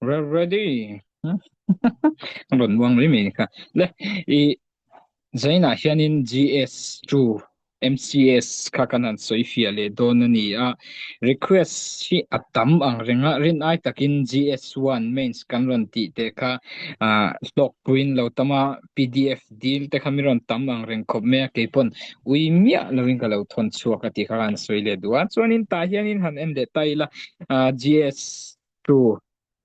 Ready. Rawn muang mai mai kha. Le i Zainah hianin GS2 MCS kha kan han sawi fiah leh dawn a ni a. Request hi a tam ang reng a, rin ai takin GS1 mains kan rawn tih te kha hlawkpuiin lo tam a, pdf dil te kha mi rawn tam ang reng khawp mai a, kei pawn ui miah lovin ka lo thawn chhuak a tih kha ka han sawi leh duh a. Chuanin tah hianin han en leh ta ila GS2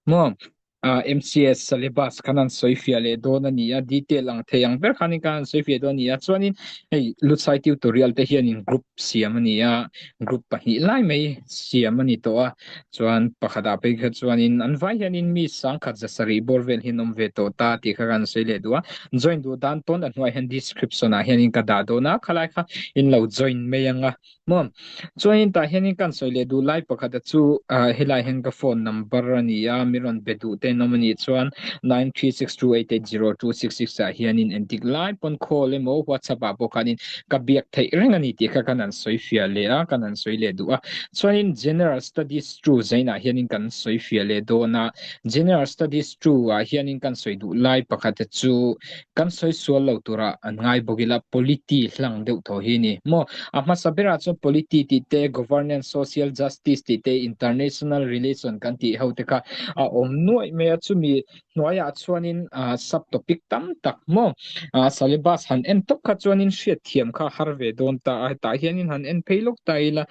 Maw? MCS syllabus khan an sawi fiah leh dawn a ni a, detail ang thei ang ber khanin khan an sawi fiah dawn a ni a. Chuanin hei Lutsai tutorial te hianin group siam a ni a, group pahnih lai mai siam a ni tawh a. Chuan pakhatah phei kha chuanin an vai hianin mi sangkhat za sarih bawr vel hi an awm ve tawh ta tih kha kan sawi leh duh a. Join duh dan pawn a hnuaiah hian description ah hianin ka dah dawn a, khalai kha in lo join mai ang a. Maw? Chuanin tah hianin kan sawi leh duh lai pakhata chu helai hian ka phone number a ni a, mi rawn be duh te an awm a nih chuan 9362880266 ah hianin entik lai pawn call emaw WhatsApp ah pawh khanin ka biak theih reng a ni tih kha kan han sawi fiah leh a, kan han sawi leh duh a. Chuanin General Studies 2 zainah hianin kan sawi fiah leh dawn a, General Studies 2 ah hianin kan sawi duh lai pakhata chu Kan sawi sual lo turah an ngai bawk ila, polity hlang deuh thaw hi a ni maw? A hmasa berah chuan polity tih te, governance, social justice tih te, international relation kan tih ho te kha a awm nuaih mai a, chumi hnuaiah chuanin sub topic tam tak maw? Syllabus han en tawp kha chuanin hriatthiam kha har ve dawn ta a, hetah hianin han en phei lawk ta ila.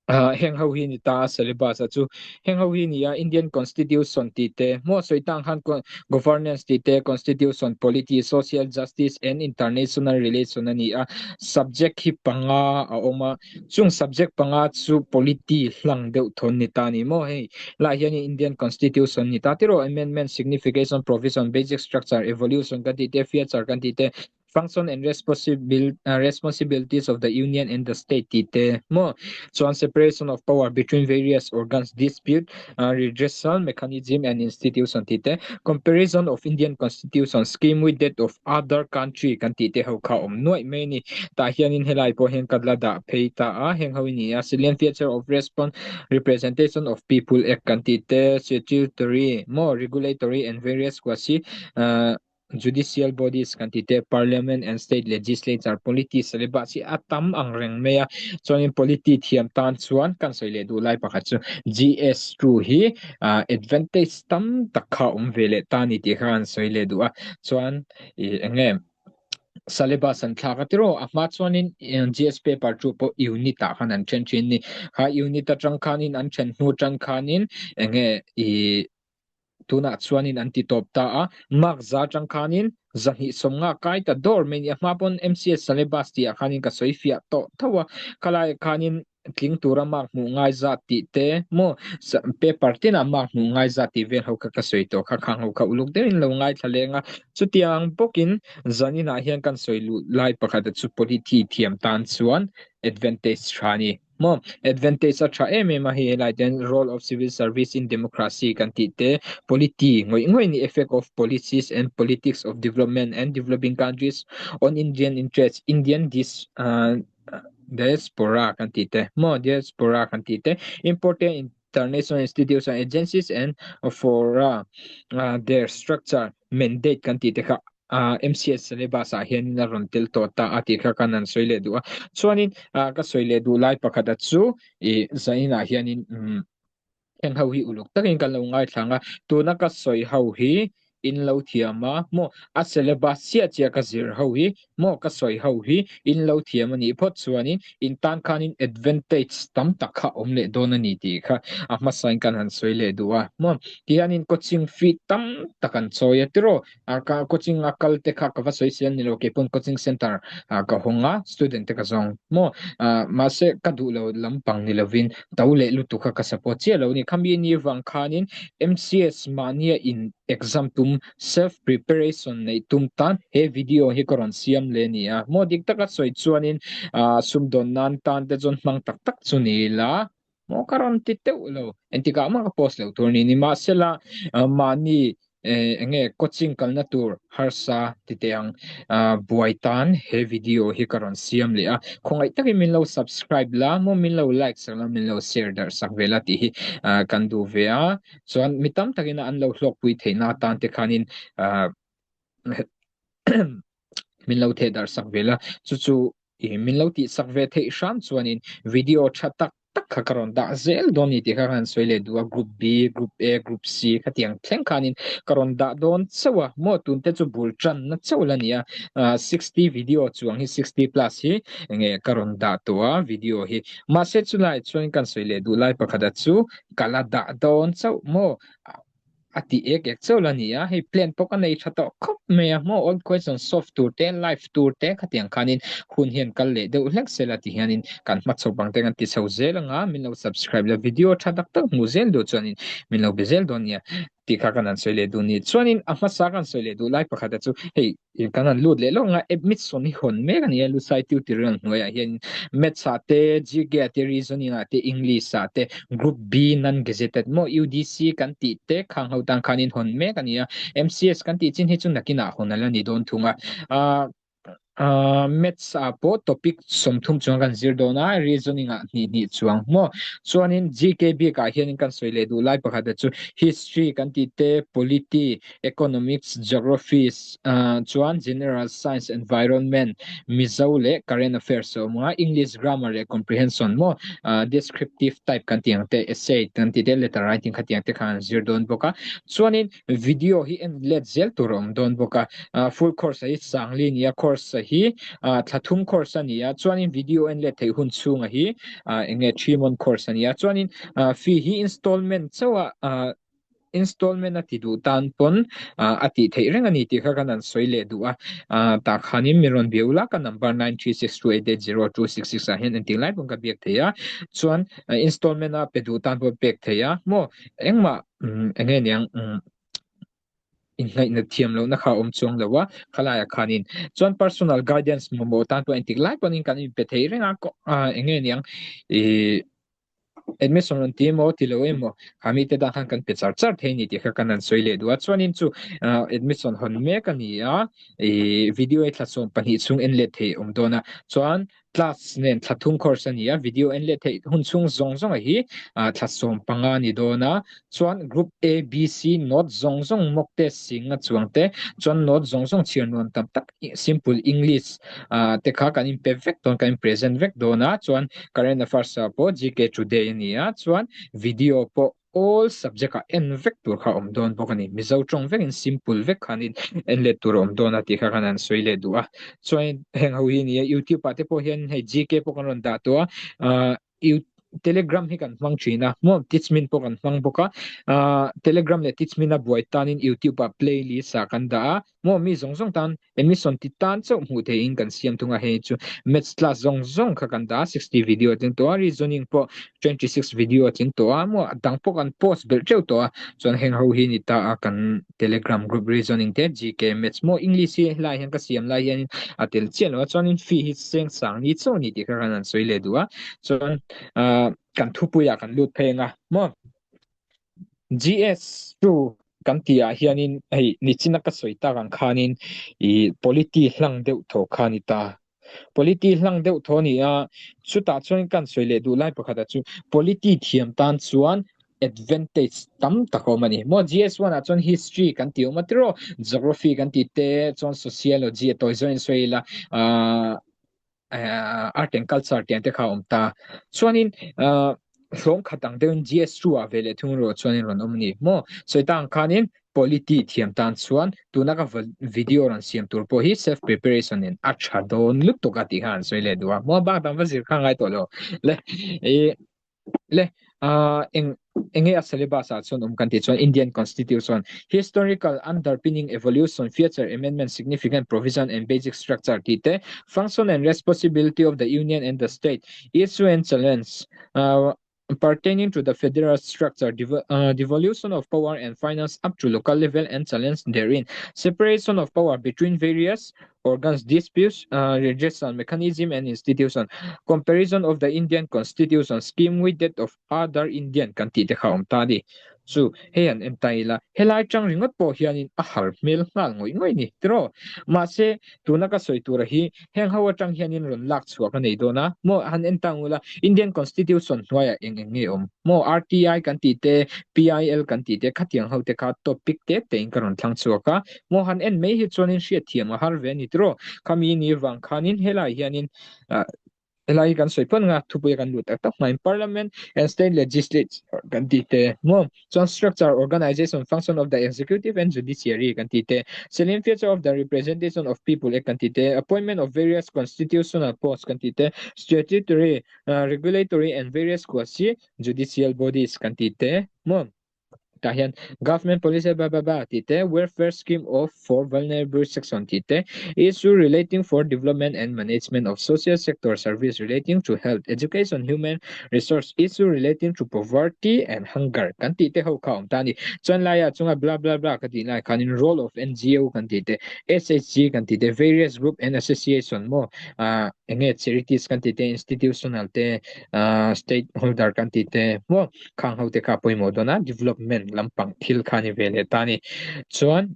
Heng ho hi ni ta a syllabus a chu heng ho hi ni a Indian Constitution tih te maw sawi tang khan governance tih te constitution polity social justice and international relation a ni a subject hi panga a awm a chung subject panga chu polity hlang deuh thawn ni ta a ni maw hei lai hian Indian Constitution ni ta tiraw amendment signification provision basic structure evolution kan tih te feature kan tih te Function and responsibilities of the Union and the State tih te maw chuan separation of power between various organs, dispute redressal mechanism and institution tih te, comparison of Indian Constitution scheme with that of other country kan tih te ho kha awm nuaih mai a ni. Tah hianin helai pawh hian ka la dah phei ta a, heng ho hi ni a, salient feature of response representation of people act kan tih te, statutory maw regulatory and various quasi Judicial bodies kan tih te, Parliament and State Legislature, Polity syllabus hi a tam ang reng mai a, chuanin Polity thiam tan chuan kan sawi leh duh lai pakhat chu GS2 hi advantage tam tak kha awm ve leh ta ni tih kha kan sawi leh duh a, chuan ih eng nge syllabus an thlak a tiraw a hma chuanin GS paper 2 pawh unit ah khan an then thin a ni, kha unit atang khanin an then hnu atang khanin eng nge ih Tunah chuanin an ti tawp ta a, mark za atang khanin zahnih sawmnga kai ta dawr mai a ni. A hma pawn MCS syllabus tih ah khanin ka sawi fiah tawh tho a, khalaiah khanin tling tura mark hmuh ngai zat tih te maw paper tinah mark hmuh ngai zat tih vel ho kha ka sawi tawh kha, khang ho kha uluk deuhin lo ngaithla leng a. Chutiang bawkin zaninah hian kan sawi luh lai pakhat chu polity thiam tan chuan advantage tha a ni. Maw? Advantage a tha em em a hei helai ten role of civil service in democracy kan tih te, polity ngawih ngawih ni effect of policies and politics of development and developing countries on Indian interest, Indian dis diaspora kan tih te, maw diaspora kan tih te, important international institution agencies and fora their structure mandate kan tih te kha MCS syllabus ah hianin a rawn tel tawh ta a tih kha kan han sawi leh duh a. Chuanin ka sawi leh duh lai pakhat a chu ih zainah hianin umm heng ho hi uluk takin kan lo ngaithlang a, tuna ka sawi ho hi in lo thiam a maw a syllabus chiah chiah ka zir ho hi maw ka sawi ho hi in lo thiam a nih phawt chuanin in tan khanin advantage tam tak kha awm leh dawn a ni tih kha a hmasain kan han sawi leh duh a maw tihianin coaching fee tam tak an chawi a tiraw a ka coaching a kal te kha ka va sawi sel nilo kei pawn coaching center ah ka hawng a student te ka zawng maw ah mahse ka duh lo lampang ni lovin to leh lutuk kha ka support chiah lo a ni khami ni vang khanin M_C_S mahnia in exam tum self preparation neih tum tan he video hi ka rawn siam leh a ni a maw dik taka sawi chuanin ah sumdawn nan tan te chuan hmang tak tak chu ni ila maw ka rawn ti teuh lo engtikah mah ka post loh tur a ni nimahsela mahni. Eng nge coaching kalna tur harsa ti teh ang. Buai tan he video hi ka rawn siam leh a. Khawngaih takin min lo subscribe la maw min lo like sak la min lo share darh sak ve la tih hi kan duh ve a. Chuan mi tam takin an lo hlawkpui theihna atan te khanin min lo theh darh sak ve la. Chu chu I min lo tih sak ve theih hram chuanin video tha tak tak kha ka rawn dah zel dawn ni tih kha ka han sawi leh duh a, group B, group A, group C khatiang thleng khanin ka rawn dah dawn chauh a, maw tun te chu bul tanna chauh la ni a, 60 video chuang hi 60 plus hi enge ka rawn dah tawh a video hi, mahse chulai chuan kan sawi leh duh lai pakhat a chu ka la dah dawn chauh maw. A ti ek ek chauh la ni a, hei plan pawh ka nei tha tawh khawp mai a, maw old question solve tur te live tur te khatiang khanin hun hian kal leh deuh hlek se la ti hianin kan hma chho bang te kan ti chho zel anga min lo subscribe la video tha tak tak hmuh zel duh chuanin min lo be zel dawn nia tih kha kan han sawi leh duh ni chuanin a hmasa kan sawi leh duh lai pakhat a chu hei Kan han lut leh lawk anga admission hi hawn mek a ni a, Lusai tutorial hnuaiah hian Maths ah te, GK ah te, Reasoning ah te, English ah te, Group B non-gazetted maw UDC kan tih te khang ho tan khanin hawn mek a ni a, MCS kan tih chin hi chu nakinah hawn a la ni dawn thung a. Ahh ahh Maths ah pawh topic 30 chuang kan zir dawn a, Reasoning ah hnih hnih chuang maw. Chuanin GK bikah hianin kan sawi leh duh lai pakhat te chu History kan tih te, Polity, Economics, Geography chuan General Science, Environment, Mizo leh Current Affairs a awm a, English Grammar leh Comprehension maw Descriptive type kan tih ang te, Essay kan tih te, Letter writing khatiang te khan an zir dawn bawk a. Chuanin video hi en let zel tur a awm dawn bawk a. Full course a hi Sangli a ni a, course hi thla thum course a ni a, chuanin video en let theih hun chhunga hi eng nge 3 month course a ni a, chuanin fee hi installment chauh a Installment a ti duh tan pawn a tih theih reng a ni tih kha kan han sawi leh duh a, tah khanin min rawn biak ula ka number 9362880266 ah hian engtik lai pawn ka biak thei a, chuan installment a pe duh tan pawh pek thei a maw engmah eng nge niang innghaihna thiam lohna kha a awm chuang lo a khalaiah khanin chuan personal guidance mamawh tan pawh engtik lai pawhin kan inpe thei reng a eng nge niang ih. Admission rawn ti emaw ti lo emaw kha mite dan khan kan pe char char thei a ni tih kha kan han sawi leh duh a chuanin chu admission hawn mek a ni a ih video hi thla 12 chhung en let theih awm dawn a chuan class nen thla thum course a ni a video en let theih hun chhung zawng zawng a hi thla 15 a ni dawn a chuan group A B C note zawng zawng mock test sing a chuang te chuan note zawng zawng chhiar nuam tam tak simple English te kha kan inpe vek dawn kan in present vek dawn a chuan current affairs ah pawh GK today a ni a chuan video pawh all subject ah en vek tur kha a awm dawn bawk a ni Mizo tawng vekin simple vek khanin en let tur a awm dawn a tih kha khan an sawi leh duh a chuan heng ho hi a ni a YouTube ah te pawh hian hei GK pawh kan rawn dah tawh a ah Telegram hi kan hmang thin a maw Teachmint pawh kan hmang bawk a ah Telegram leh Teachmint a buai tanin YouTube ah playlist ah kan dah a maw mi zawng zawng tan admission ti tan chauh hmuh theihin kan siam thung a hei chu maths class zawng zawng kha kan dah a 60 video a tling tawh a reasoning pawh 26 video a tling tawh a maw a dang pawh kan post belh teuh tawh a chuan heng ho hi ni ta a kan Telegram group reasoning te GK maths maw English hi helai hian ka siam lai hianin a tel chiah lo a chuanin fee hi cheng sang ni chauh a ni tih kha khan an sawi leh duh a chuan ah kan thupuiah kan lut phei ang a maw GS2 kan tih ah hianin hei nichina ka sawi tak ang khanin ih polity hlang deuh thaw kha a ni ta. Polity hlang deuh thaw a ni a, chutah chuan kan sawi leh duh lai pakhat ah chu polity thiam tan chuan advantage tam tak a awm a ni. Maw GS1 ah chuan history kan tih awm a tiraw, geography kan tih te chuan sociology a tawi zawhin sawi ila ahh art and culture tiang te kha a awm ta. Chuanin ahh hlawm khat ang deuhin GS2 ah ve leh thung erawh chuanin rawn awm a ni. Maw sawi ta ang khanin Polity thiam tan chuan tuna ka video rawn siam tur pawh hi self preparation in a tha dawn lutuk a tih kha an sawi leh duh a. Maw bak dang va zir kha ngai tawh lo. Le i le eng enge a syllabus ah chuan awm kan tih chuan Indian Constitution, Historical underpinning evolution, future amendment, significant provision and basic structure tih te, function and responsibility of the union and the state, issue and challenge, pertaining to the federal structure, devolution of power and finance up to local level and challenge therein, separation of power between various organs, disputes, redressal mechanism and institution, comparison of the Indian constitution scheme with that of other Indian kan tih te kha awm ta a ni. Chu hei an en ta ila, helai tang ringawt pawh hianin a har hmel nghal ngawih ngawih ni tiraw? Mahse, tuna ka sawi tura hi heng ho atang hianin rawn lak chhuah ka nei dawn a, maw han en ta ngula Indian Constitution hnuaiah eng eng nge awm? Maw RTI kan tih te, PIL kan tih te khatiang ho te kha topic te tein ka rawn thlang chhuak a, maw han en mai hi chuanin hriatthiam a har ve a ni tiraw? Khami ni vang khanin helai hianin ah Helai hi kan sawi phawt anga thupui a kan luh tak tak hmain Parliament and State Legislature kan tih te maw chuan Structure, Organization, Function of the Executive and Judiciary kan tih te, Salient Feature of the Representation of People Act kan tih te, Appointment of Various Constitutional Posts kan tih te, Statutory, Regulatory and Various Quasi Judicial Bodies kan tih te maw. Tah hian Government Policy blah blah blah tih te, Welfare Scheme of for Vulnerable Section tih te, Issue relating for development and management of social sector service relating to health, education, human resource, issue relating to poverty and hunger kan tih te ho kha a awm ta a ni. Chuan laiah chunga blah blah blah ka tih lai khanin Role of NGO kan tih te, SHG kan tih te, Various group and association maw ah eng nge charities kan tih te, institutional te, ah state holder kan tih te maw Khang ho te kha pawimawh dawn a, development lampang thil kha ni ve leh ta a ni. Chuan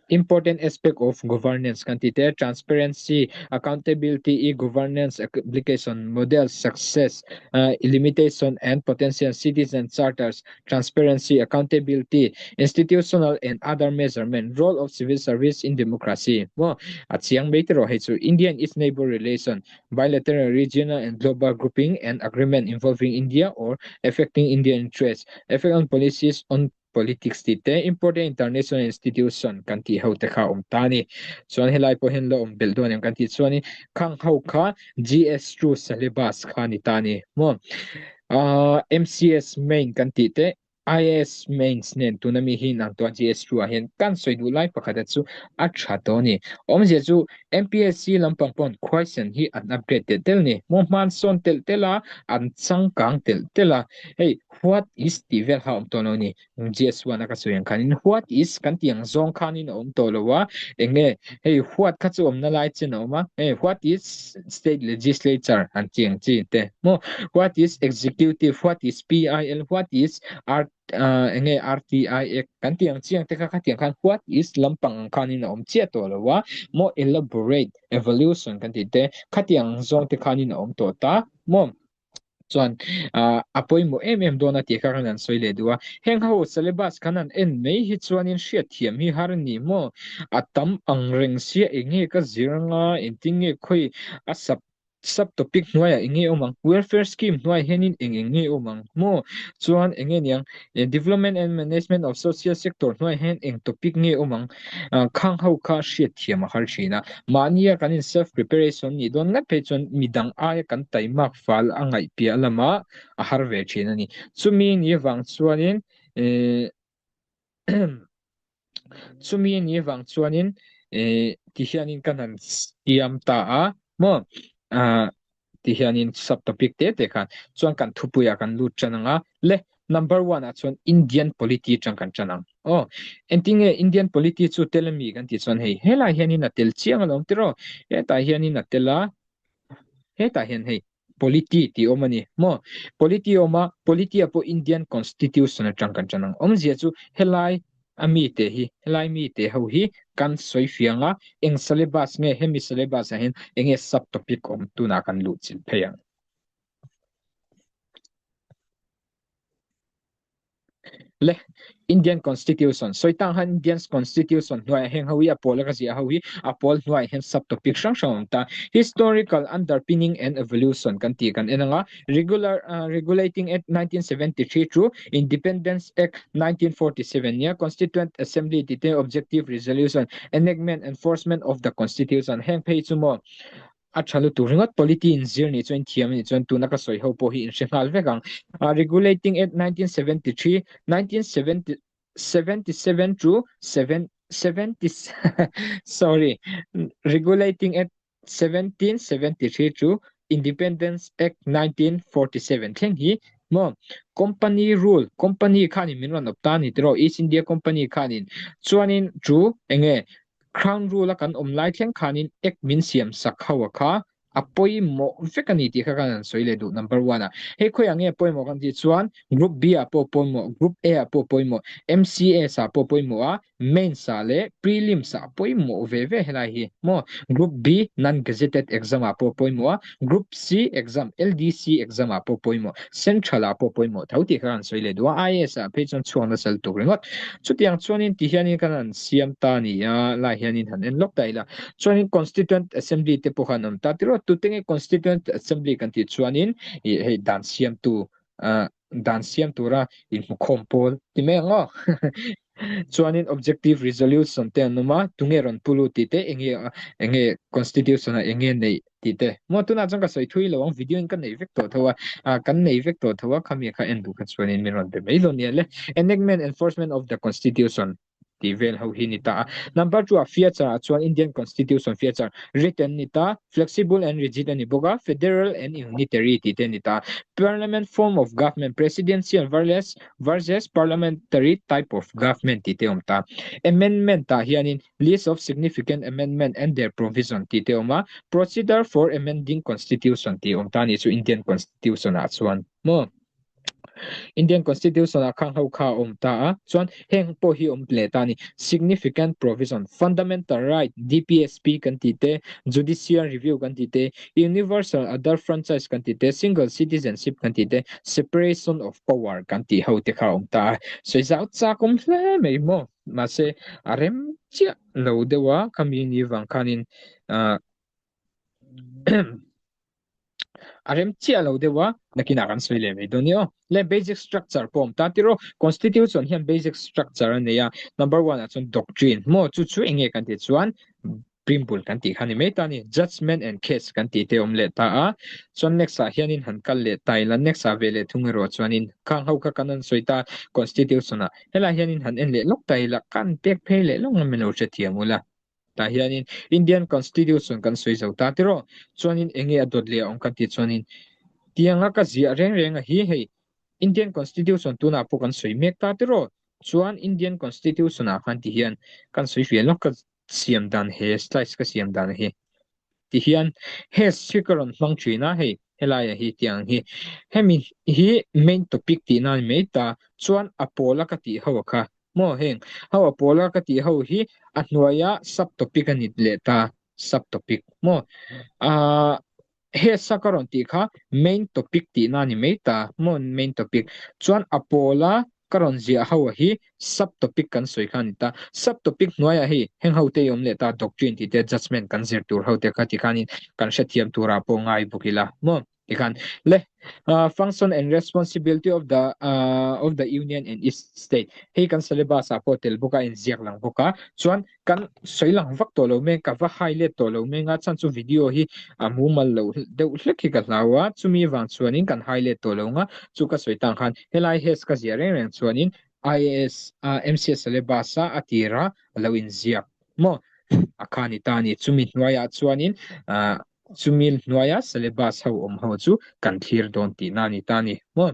important aspect of governance kan tih te, transparency, accountability, e-governance, application, model, success, limitation and potential, citizen charters, transparency, accountability, institutional and other measurement, role of civil service in democracy. Maw a chiang mai tiraw hei chu India and its neighbour relation. Bilateral, regional and global grouping and agreement involving India or affecting Indian interests, effect on policies on politics tih te, important international institution kan tih ho te kha awm ta a ni. Chuan helai pawh hian la awm belh dawn em kan tih chuanin khang ho kha GS2 syllabus kha a ni ta a ni maw. Ahh MCS main kan tih te IAS Mains nen tuna mi hi inang tawh a GS2 ah hian kan sawi duh lai pakhat a chu a tha tawh a ni. Awmzia chu MPSC lampang pawn khuaisen hi an upgrade telh telh a ni. Maw hman sawn telh telh a, an changkang telh telh a. Hei what is tih vel kha a awm tawh lo a ni. GS1 a ka sawi ang khanin what is kan tih ang zawng khanin a awm tawh lo a. Eng nge hei what kha chu awmna lai chen a awm a. Hei what is state legislature an tih ang chi te maw what is executive what is PIL what is R uh, enge RTI act kan tih ang chiang te kha khatiang khan what is lampang ang khanin a awm chiah tawh lo a maw elaborate evolution kan tih te khatiang zawng te khanin a awm tawh ta maw chuan uh, a pawimawh em em dawn a tih kha kan han sawi leh duh a heng ho syllabus kan han en mai hi chuanin hriat thiam hi har ni maw a tam ang reng sia enge ka zir anga engtin nge khawi a sub sub topic hnuaiah eng nge awm ang welfare scheme hnuaiah hianin eng eng nge awm ang maw chuan eng nge niang development and management of social sector hnuaiah hian eng topic nge awm ang khang ho kha hriat thiam a har thin a mahnia kan in self preparation nih dawn ngat phei chuan midang aia kan taimak fal a ngaih piah lamah a har ve thin a ni chumi ni vang chuanin eh Chumi a nih avang chuanin eh ti hianin kan han siam ta a maw ah ti hianin sub topic te te khan chuan kan thupuiah kan lut tan ang a le number one ah chuan Indian polity atang kan tan ang aw engtinge Indian polity chu tel ami kan tih chuan hei helai hianin a tel chiang alawm tiraw hetah hianin a tel a hetah hian hei Polity tih awm a ni maw? Polity awm a, Polity ah pawh Indian Constitution atang kan tan ang. Awmzia chu helai a mite hi, helai mite ho hi kan sawi fiang a, eng syllabus nge hemi syllabus ah hian enge sub topic awm tunah kan luh chilh phei ang. Le Indian Constitution sawi tang han Indian Constitution hnuaiah heng ho hi a pawl a ka ziah ho hi a pawl hnuaiah hian sub topic hrang hrang a awm ta. Historical underpinning and evolution kan tih kan en anga regular Regulating Act 1973 chu Independence Act 1947 nia Constituent Assembly tih te Objective Resolution Enactment Enforcement of the Constitution heng phei chu maw A tha lutuk ringawt polity in zir nih chuan thiam a nih chuan tuna ka sawi ho pawh hi in hre nghal vek ang. Regulating Act 1973, 1977 to 7 70 sorry Regulating Act 1773 to Independence Act 1947 thleng hi maw company rule company khanin min rawn awp ta a ni tiraw East India Company khanin chuanin chu enge Crown rule a kan awm lai thleng khanin Act min siam sak ho a kha A pawimawh vek a ni tih kha kan han sawi leh duh number one ah. Hei khawiah nge pawimawh kan tih chuan Group B ah pawh pawimawh, Group A ah pawh pawimawh, MCS ah pawh pawimawh a, Mains ah leh Prelims ah pawimawh ve ve helai hi maw. Group B non-gazetted exam ah pawh pawimawh a, Group C exam, LDC exam ah pawh pawimawh, Central ah pawh pawimawh tho tih kha kan sawi leh duh a, IAS ah phei chuan chhuak nasa lutuk ringawt. Chutiang chuanin ti hianin kan han siam ta a ni a, lai hianin han en lawk ta ila. Chuanin Constituent Assembly te pawh khan awm ta tiraw, tute nge Constituent Assembly kan tih chuanin ih hei dan siamtu ah dan siam tura inhmukhawm pawl ti mai ang aw. Chuanin Objective Resolution te an awm a, tunge rawn pu lut tih te, enge enge Constitution ah enge neih tih te. Maw tunah chuan ka sawi thui lo ang, video in ka nei vek tawh tho a, ah kan nei vek tawh tho a, khami kha en duh kha chuanin min rawn be mai lo nia le. Enactment Enforcement of the Constitution. tih vel ho hi ni ta a. Number 2 ah feature ah chuan Indian Constitution feature written ni ta, flexible and rigid a ni bawk a, federal and unitary tih te a ni ta. Parliament form of government, presidential versus versus parliamentary type of government tih te a awm ta. Amendment ah hianin list of significant amendment and their provision tih te a awm a, procedure for amending constitution tih a awm ta a nih chu Indian Constitution ah chuan maw. Indian Constitution ah khang ho kha a awm ta a, chuan heng pawh hi awm leh ta a ni. Significant Provision, Fundamental Right, DPSP kan tih te, Judicial Review kan tih te, Universal Adult Franchise kan tih te, Single Citizenship kan tih te, Separation of Power kan tih ho te kha a awm ta a. Sawi zau chak awm hle mai maw? Mahse a rem chiah lo deuh a, khami ni vang khanin ah A rem chiah lo deuh a, nakinah kan sawi leh mai dawn nia aw. Le basic structure pawh a awm ta tiraw, constitution hian basic structure a nei a, number one ah chuan doctrine maw chu chu eng nge kan tih chuan preamble kan tih kha ni mai ta a ni, judgement and case kan tih te a awm leh ta a, chuan next ah hianin han kal leh ta ila, next ah ve leh thung erawh chuanin khang ho kha kan han sawi ta constitution ah, helai hianin han en leh lawk ta ila, kan pek phei leh lawk ngam in lo hrethiam ula. Tah hianin Indian Constitution kan sawi zo ta tiraw? Chuanin enge a dawt leh a awm kan tih chuanin tianga ka ziah reng reng a hi hei Indian Constitution tunah pawh kan sawi mek ta tiraw? Chuan Indian Constitution ah khan ti hian kan sawi fiah lawk ka siam dan he slides ka siam dan hi ti hian he hi ka rawn hmang thin a hei helai ah hi tiang hi hemi hi main topic tih nan mai ta chuan a pawl a ka tih ho kha Maw heng ho a pawla ka tih ho hi a hnuaia sub topic a ni leh ta sub topic maw ah he sa ka rawn tih kha main topic tihna a ni mai ta maw main topic chuan a pawla ka rawn ziah ho hi sub topic kan sawi kha a ni ta sub topic hnuaiah hei heng ho te hi awm leh ta doctrine tih te judgement kan zir tur ho te kha tikhanin kan hrethiam turah pawh ngai bawk ila maw. Tikhan le function and responsibility of the of the union and its state hei kan syllabus ah pawh tel bawk a inziak lang bawk a chuan kan sawi lang vak tawh lo mek ka va highlight tawh lo mek a chhan chu video hi a mumal lo deuh hlek hi ka hlau a chumi vang chuanin kan highlight tawh lo nga chu ka sawi tang khan helai has ka ziah reng reng chuanin IAS MCS syllabus a a tira lo inziak maw a kha ni ta a ni chumi hnuaiah chuanin ah Chumi hnuaia syllabus ho awm ho chu kan thlir dawn tihna a ni ta a ni maw?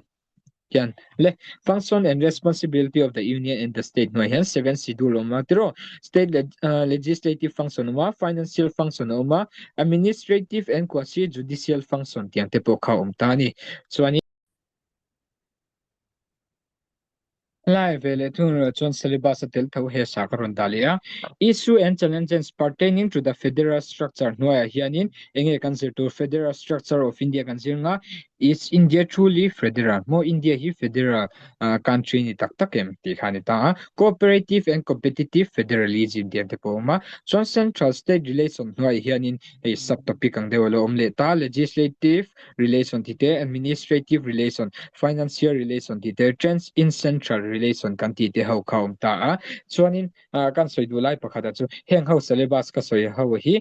Hian le Function and responsibility of the Union and the State hnuai hian seven schedule a awm a tiraw? State legislative function a awm a, financial function a awm a, administrative and quasi judicial function tiang te pawh kha a awm ta a ni. Chuanin. Lai ve leh thung erawh chuan syllabus a tel tho he sa ka rawn dah leh a. Issue and challenges pertaining to the federal structure hnuaiah hianin enge kan zir tur federal structure of India kan zir nga Is India truly federal? Maw India hi federal country ni tak tak em tih kha a ni ta a. Cooperative and competitive federalism tih ang te pawh a awm a. Chuan central state relation hnuaiah hianin hei sub topic ang deuh a lo awm leh ta legislative relation tih te, administrative relation, financial relation tih te, trends in central relation kan tih te ho kha a awm ta a. Chuanin kan sawi duh lai pakhat ah chu heng ho syllabus ka sawi ho hi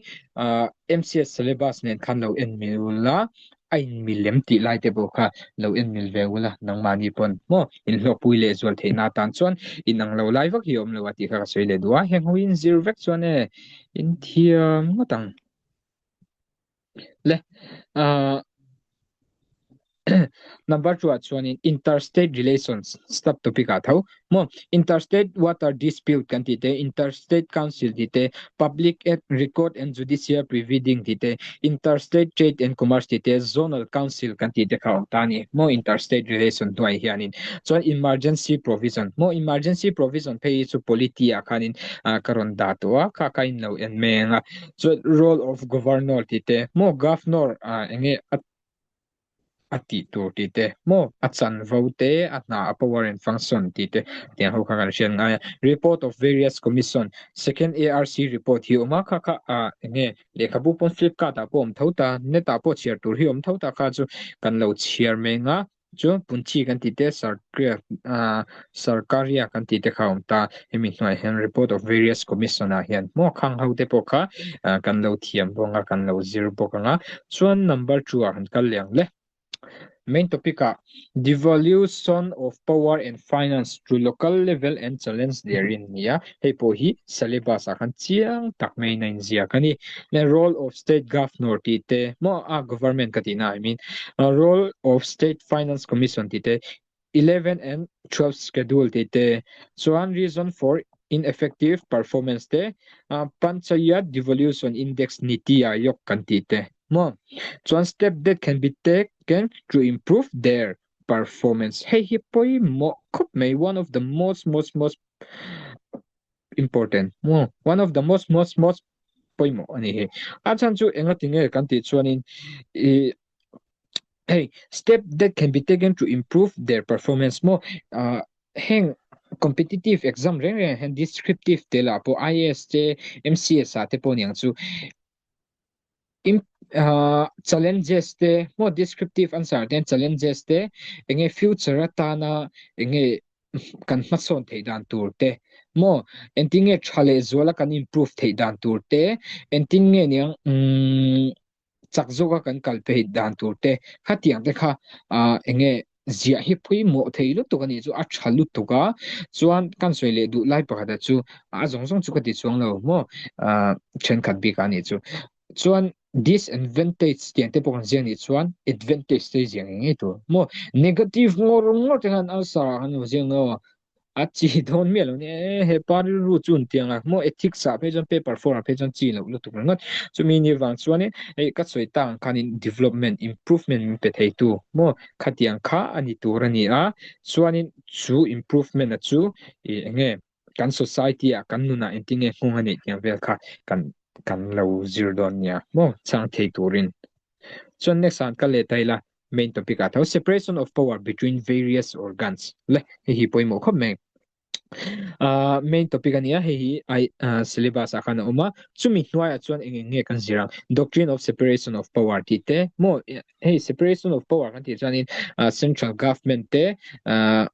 MCS syllabus nen khan lo en mil ula, a in mil lem tih lai te pawh kha lo en mil ve ula nangmahni pawn maw inhlawkpui leh zual theihna atan chuan inang lo lai vak hi a awm lo a tih kha ka sawi leh duh a, heng ho hi in zir vek chuan e in thiam ngawt ang. Le ah. Number 2 ah chuanin interstate relations sub topic ah tho maw interstate water dispute kan tih te, interstate council tih te, public act record and judicial previding tih te, interstate trade and commerce tih te, zonal council kan tih te kha a awm ta a ni maw interstate relation hnuai hianin. Chuan emergency provision maw emergency provision phei hi chu polity ah khanin ka rawn dah tawh a, kha kha in lo en mai ang a. Chuan role of governor tih te maw governor eng nge a a tih tur tih te maw a chanvo te a hna a power and function tih te tiang ho kha kan hriat ngai a report of various commission second ARC report hi a awm a kha kha ah eng nge lehkhabu pawn flipkart ah pawh a awm tho ta net ah pawh chhiar tur hi a awm tho ta kha chu kan lo chhiar mai ang a chuan punchi kan tih te sarkriya ah sarkaria kan tih te kha a awm ta hemi hnuaiah hian report of various commission ah hian maw khang ho te pawh kha ah kan lo thiam bawk a kan lo zir bawk ang a. Chuan number 2 ah han kal leh ang le. Main topic ah Devolution of Power and Finance to Local Level and Challenge therein nia. Hei pawh hi syllabus ah khan chiang tak maiin a inziak a ni. Le Role of State Governor tih te maw a government ka tihna I mean Role of State Finance Commission tih te 11 and 12 schedule tih te chuan reason for ineffective performance te Panchayat Devolution Index Niti Aayog kan tih te maw chuan step that can be taken to improve their performance hei hi pawimawh khawp mai one of the most most most important maw one of the most most most pawimawh a ni hi a chhan chu engati nge kan tih chuanin ih Hei step that can be taken to improve their performance maw ah heng competitive exam reng reng ah hian descriptive te lah pawh IAS te MCS ah te pawh aniang chu ah challenges te maw descriptive answer ah te hian challenges te enge future atana enge kan hmasawn theih dan tur te maw engtin nge tha leh zuala kan improve theih dan tur te engtin nge niang umm. chak zawka kan kal phei dan tur te khatiang te kha ah eng nge ziah hi pawimawh thei lutuk a nih chu a tha lutuk a chuan kan sawi leh duh lai pakhat ah chu a zawng zawng chu ka ti chuang lo maw ah thenkhat bik ah a nih chu chuan disadvantage tiang te pawh kan ziak nih chuan advantage te ziah ngei ngei tur maw negative ngawr ngawr te khan ulcer ah khan lo ziak lo A chi dawn miah lo nia e, he pa rilru chu an tiang a, maw ethics ah phei chuan paper 4 ah phei chuan chi loh lutuk ringawt. Chumi ni vang chuanin hei ka sawi tak ang khanin development, improvement min pe thei tu maw khatiang kha a ni tur a ni a, chuanin chu improvement a chu ih eng nge kan society ah kan nunah engtin nge nghawng a neih tiang vel kha kan kan lo zir dawn nia maw chhang thei turin. Chuan next ah an kal leh ta ila main topic ah tho separation of power between various organs le hei hi pawimawh khawp mai ah main topic ania hei hi ai syllabus ah khan a awm a chumi hnuaiah chuan eng eng nge kan zir ang doctrine of separation of power tih te maw hei separation of power kan tih chuanin central government te ah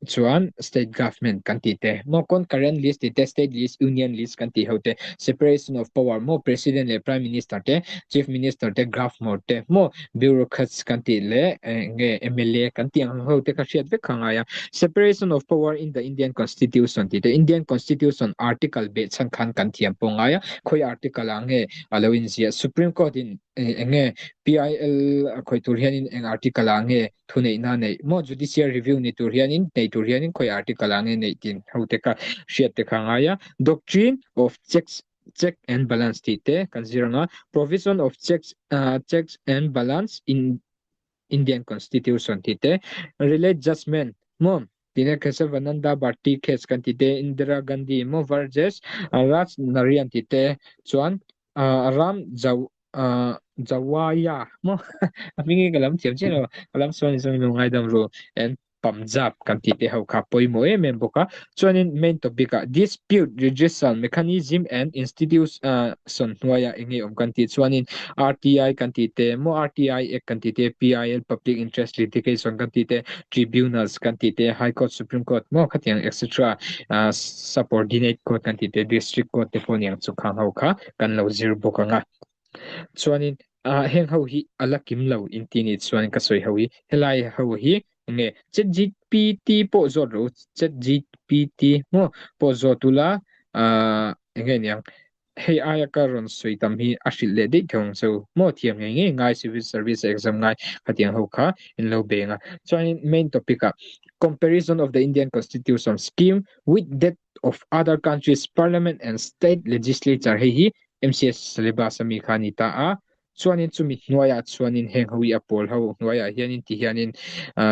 Chuan state government kan tih te maw concurrent list tih te state list union list kan tih ho te separation of power maw president leh prime minister te chief minister te governor te maw bureaucrats kan tih leh eng nge mla kan tih ang ho te kha hriat vek kha ngai a separation of power in the Indian constitution tih te Indian constitution article behchhan khan kan thiam pawh ngai a khawi article ah nge a lo inziah supreme court in eng nge PIL a khawih tur hianin eng article ah nge Thuneihna neih maw judicial review ni tur hianin nei tur hianin khawi article ah nge neih tin ho te kha hriat te kha a ngai a. Doctrine of checks check and balance tih te kan zir ang a. Provision of checks checks and balance in Indian constitution tih te relate judgement maw tina Kesavananda Bharti case kan tih te Indira Gandhi maw versus Raj Narayan tih te chuan Ram Jau Jawaya maw a hming hi ka lam thiam chiah lo ka lam sual ni chuan lo ngaidam ru and Punjab kan tih te ho kha pawimawh em em bawk a chuanin main topic ah dispute redressal mechanism and institution hnuaiah eng nge awm kan tih chuanin RTI kan tih te maw RTI act kan tih te PIL public interest litigation kan tih te tribunals kan tih te high court supreme court maw khatiang etc subordinate court kan tih te district court te pawh niang chu khang ho kha kan lo zir bawk ang a. Chuanin ah heng ho hi a la kim lo in ti nih chuan ka sawi ho hi helai ho hi enge chatgpt pawh zawt rawh u chatgpt maw pawh zawt ula ah enge niang. Hei aia ka rawn sawi tam hi a hrilh leh daih thei ang che u. Maw thiam ngei ngei ngai civil service exam ngai khatiang ho kha in lo beng a. Chuanin main topic ah Comparison of the Indian Constitution Scheme with that of other countries Parliament and State Legislature hei hi MCS syllabus ami kha a ni ta a. Chuanin chumi hnuaiah chuanin heng ho hi a pawl ho hnuaiah hianin ti hianin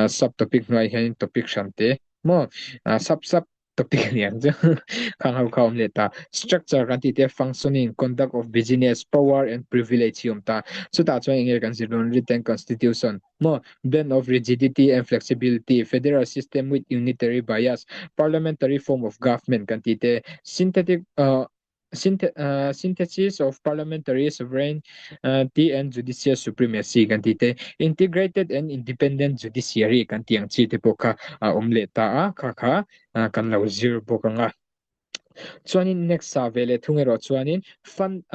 sub topic hnuaiah hianin topic hran te maw sub sub topic a ni ang chu khang ho kha awm leh ta structure kan tih te functioning conduct of business power and privilege hi awm ta chutah chuan enge kan zir dawn written constitution maw blend of rigidity and flexibility federal system with unitary bias parliamentary form of government kan tih te synthetic uh, synthesis of parliamentary sovereignty and judicial supremacy kan tih te, integrated and independent judiciary kan tih ang chi te pawh kha a awm leh ta a, kha kha kan lo zir bawk ang a. Chuanin next ah ve leh thung erawh chuanin fund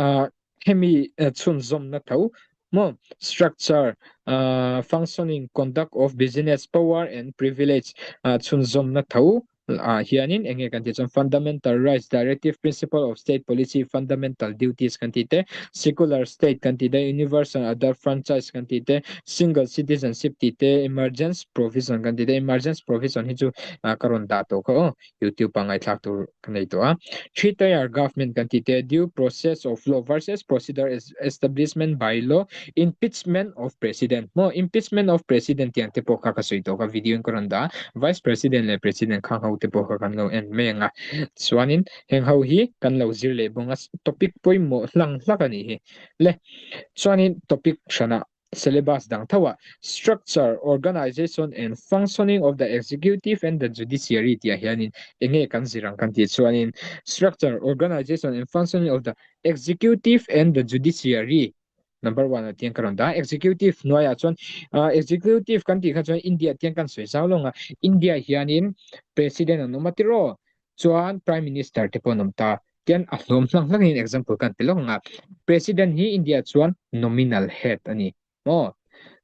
hemi chhunzawmna tho maw structure functioning conduct of business power and privilege chhunzawmna tho ah hianin eng nge kan tih chuan fundamental rights directive principle of state policy fundamental duties kan tih te secular state kan tih te universal adult franchise kan tih te single citizenship tih te emergency provision kan tih te emergency provision hi chu ka rawn dah tawh kha aw youtube ah ngaihthlak tur ka nei tawh a three tier government kan tih te due process of law versus procedure establishment by law impeachment of president maw impeachment of president tiang te pawh kha ka sawi tawh ka video in ka rawn dah a vice president leh president khang ho te pawh kha kan lo en mai ang a chuanin heng ho hi kan lo zir leh bawng a topic pawimawh hlang hlak a nih hi le chuanin topic hranah syllabus dang tho ah structure, organization and functioning of the executive and the judiciary tih ah hianin enge kan zir ang kan tih chuanin structure, organization and functioning of the executive and the judiciary number one ah tiang ka rawn dah executive hnuaiah chuan executive kan tih kha chuan India tiang kan sawi zau lawng a India hianin president an awm a tiraw chuan prime minister te pawh an awm ta tian a hlawm hlang hlangin example kan pe lawk ang a president hi India chuan nominal head a ni maw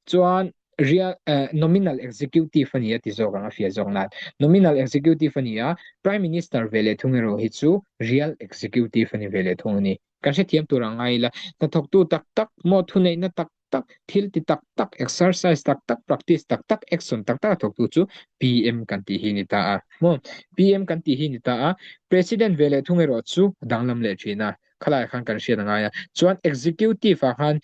chuan real nominal executive a ni a ti zawk ang a fia zawk nan nominal executive a ni a prime minister ve leh thung erawh hi chu real executive a ni ve leh thung a ni kan hrethiam tur ang ngai ila hnathawktu tak tak maw thuneihna tak tak thil ti tak tak exercise tak tak practice tak tak action tak tak a thawktu chu PM kan tih hi ni ta a maw PM kan tih hi ni ta a president ve leh thung erawh chu danglam leh thin a khalai khan kan hriat a ngai a chuan executive ah khan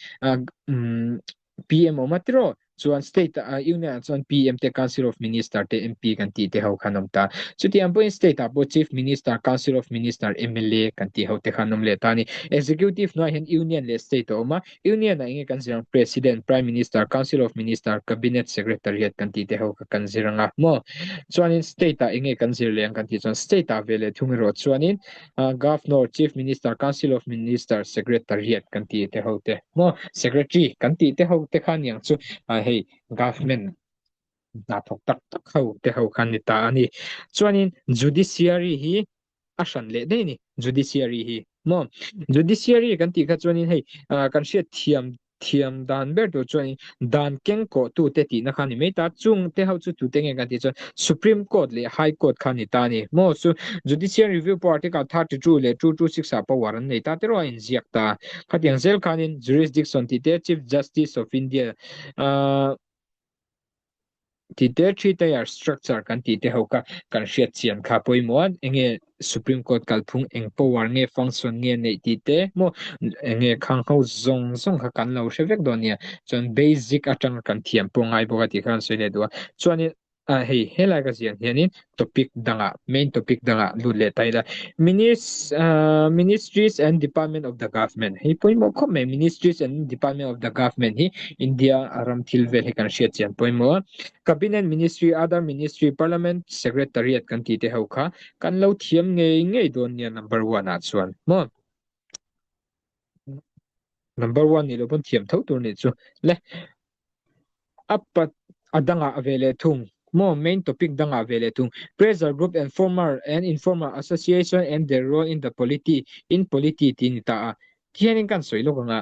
PM awm a tiraw chuan state ah union ah chuan PM te council of minister te MP kan tih te ho khan awm ta chutiang pawhin state ah pawh chief minister council of minister MLA kan tih ho te khan awm leh ta a ni executive hnuaiah hian union leh state a awm a Union ah enge kan zir ang President, Prime Minister, Council of Minister, Cabinet Secretariat kan tih te ho kha kan zir ang a maw? Chuanin State ah enge kan zir leh ang kan tih chuan State ah ve leh thung erawh chuanin Governor, Chief Minister, Council of Minister, Secretariat kan tih te ho te maw? Secretary kan tih te ho te kha aniang chu hei Government hna thawk tak tak ho te ho kha ni ta a ni. Chuanin Judiciary hi a hran leh daih a ni judiciary hi maw judiciary kan tih kha chuanin hei kan hriat thiam thiam dan ber tur chuanin dan keng kawh tu te tihna kha ni mai ta chung te ho chu tute nge kan tih chuan supreme court leh high court kha ni ta a ni maw chu judicial review pawh article 32 leh 226 ah power an nei ta te erawh a inziak ta khatiang zel khanin jurisdiction tih te chief justice of India Tih te three tier structure kan tih te ho kha kan hriat chian kha pawimawh a, enge Supreme Court kalphung eng power nge function nge neih tih te maw enge khang ho zawng zawng kha kan lo hre vek dawn nia chuan basic atanga kan thiam pawh ngai bawk a tih kha kan sawi leh duh a chuanin ah hei helai ka ziah hianin topic dangah main topic dangah lut leh ta ila minis ah ministries and department of the government hei pawimawh khawp mai ministries and department of the government hi India a ram thil vel hi kan hriat chian pawimawh a cabinet ministry other ministry parliament secretariat kan tih te ho kha kan lo thiam ngei ngei dawn nia number one ah chuan maw number one nih loh pawn thiam tho tur nih chu le A pat a dangah ve leh thung maw main topic dangah ve leh thung pressure group and formal and informal association and their role in the polity in polity tih a ni ta a tihianin kan sawi lawk ang a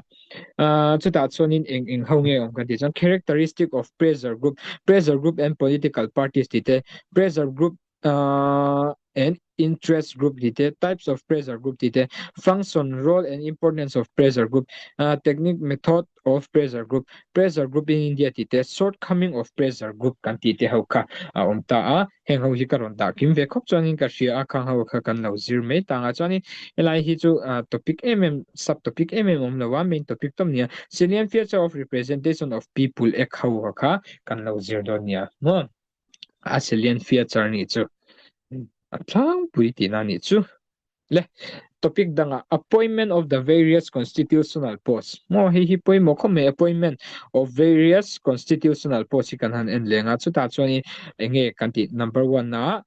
ah chutah chuanin eng eng ho nge awm kan tih chuan characteristic of pressure group pressure group and political parties tih te pressure group ah and interest group tih te, types of pressure group tih te, function, role and importance of pressure group, technique, method of pressure group, pressure group in India tih te, shortcoming of pressure group kan tih te ho kha a awm ta a, heng ho hi ka rawn dah kim ve khawp chuanin ka hria a, khang ho kha kan lo zir mai tang a, chuanin helai hi chu topic em em sub topic em em awm lo a, main topic tawp nia, salient feature of representation of people act ho kha kan lo zir dawn nia maw. A salient feature nih chu a tlangpui tihna nih chu. Le topic dangah appointment of the various constitutional posts maw hei hi pawimawh khawp mai appointment of various constitutional posts hi kan han en leng a chutah chuanin enge kan tih number one ah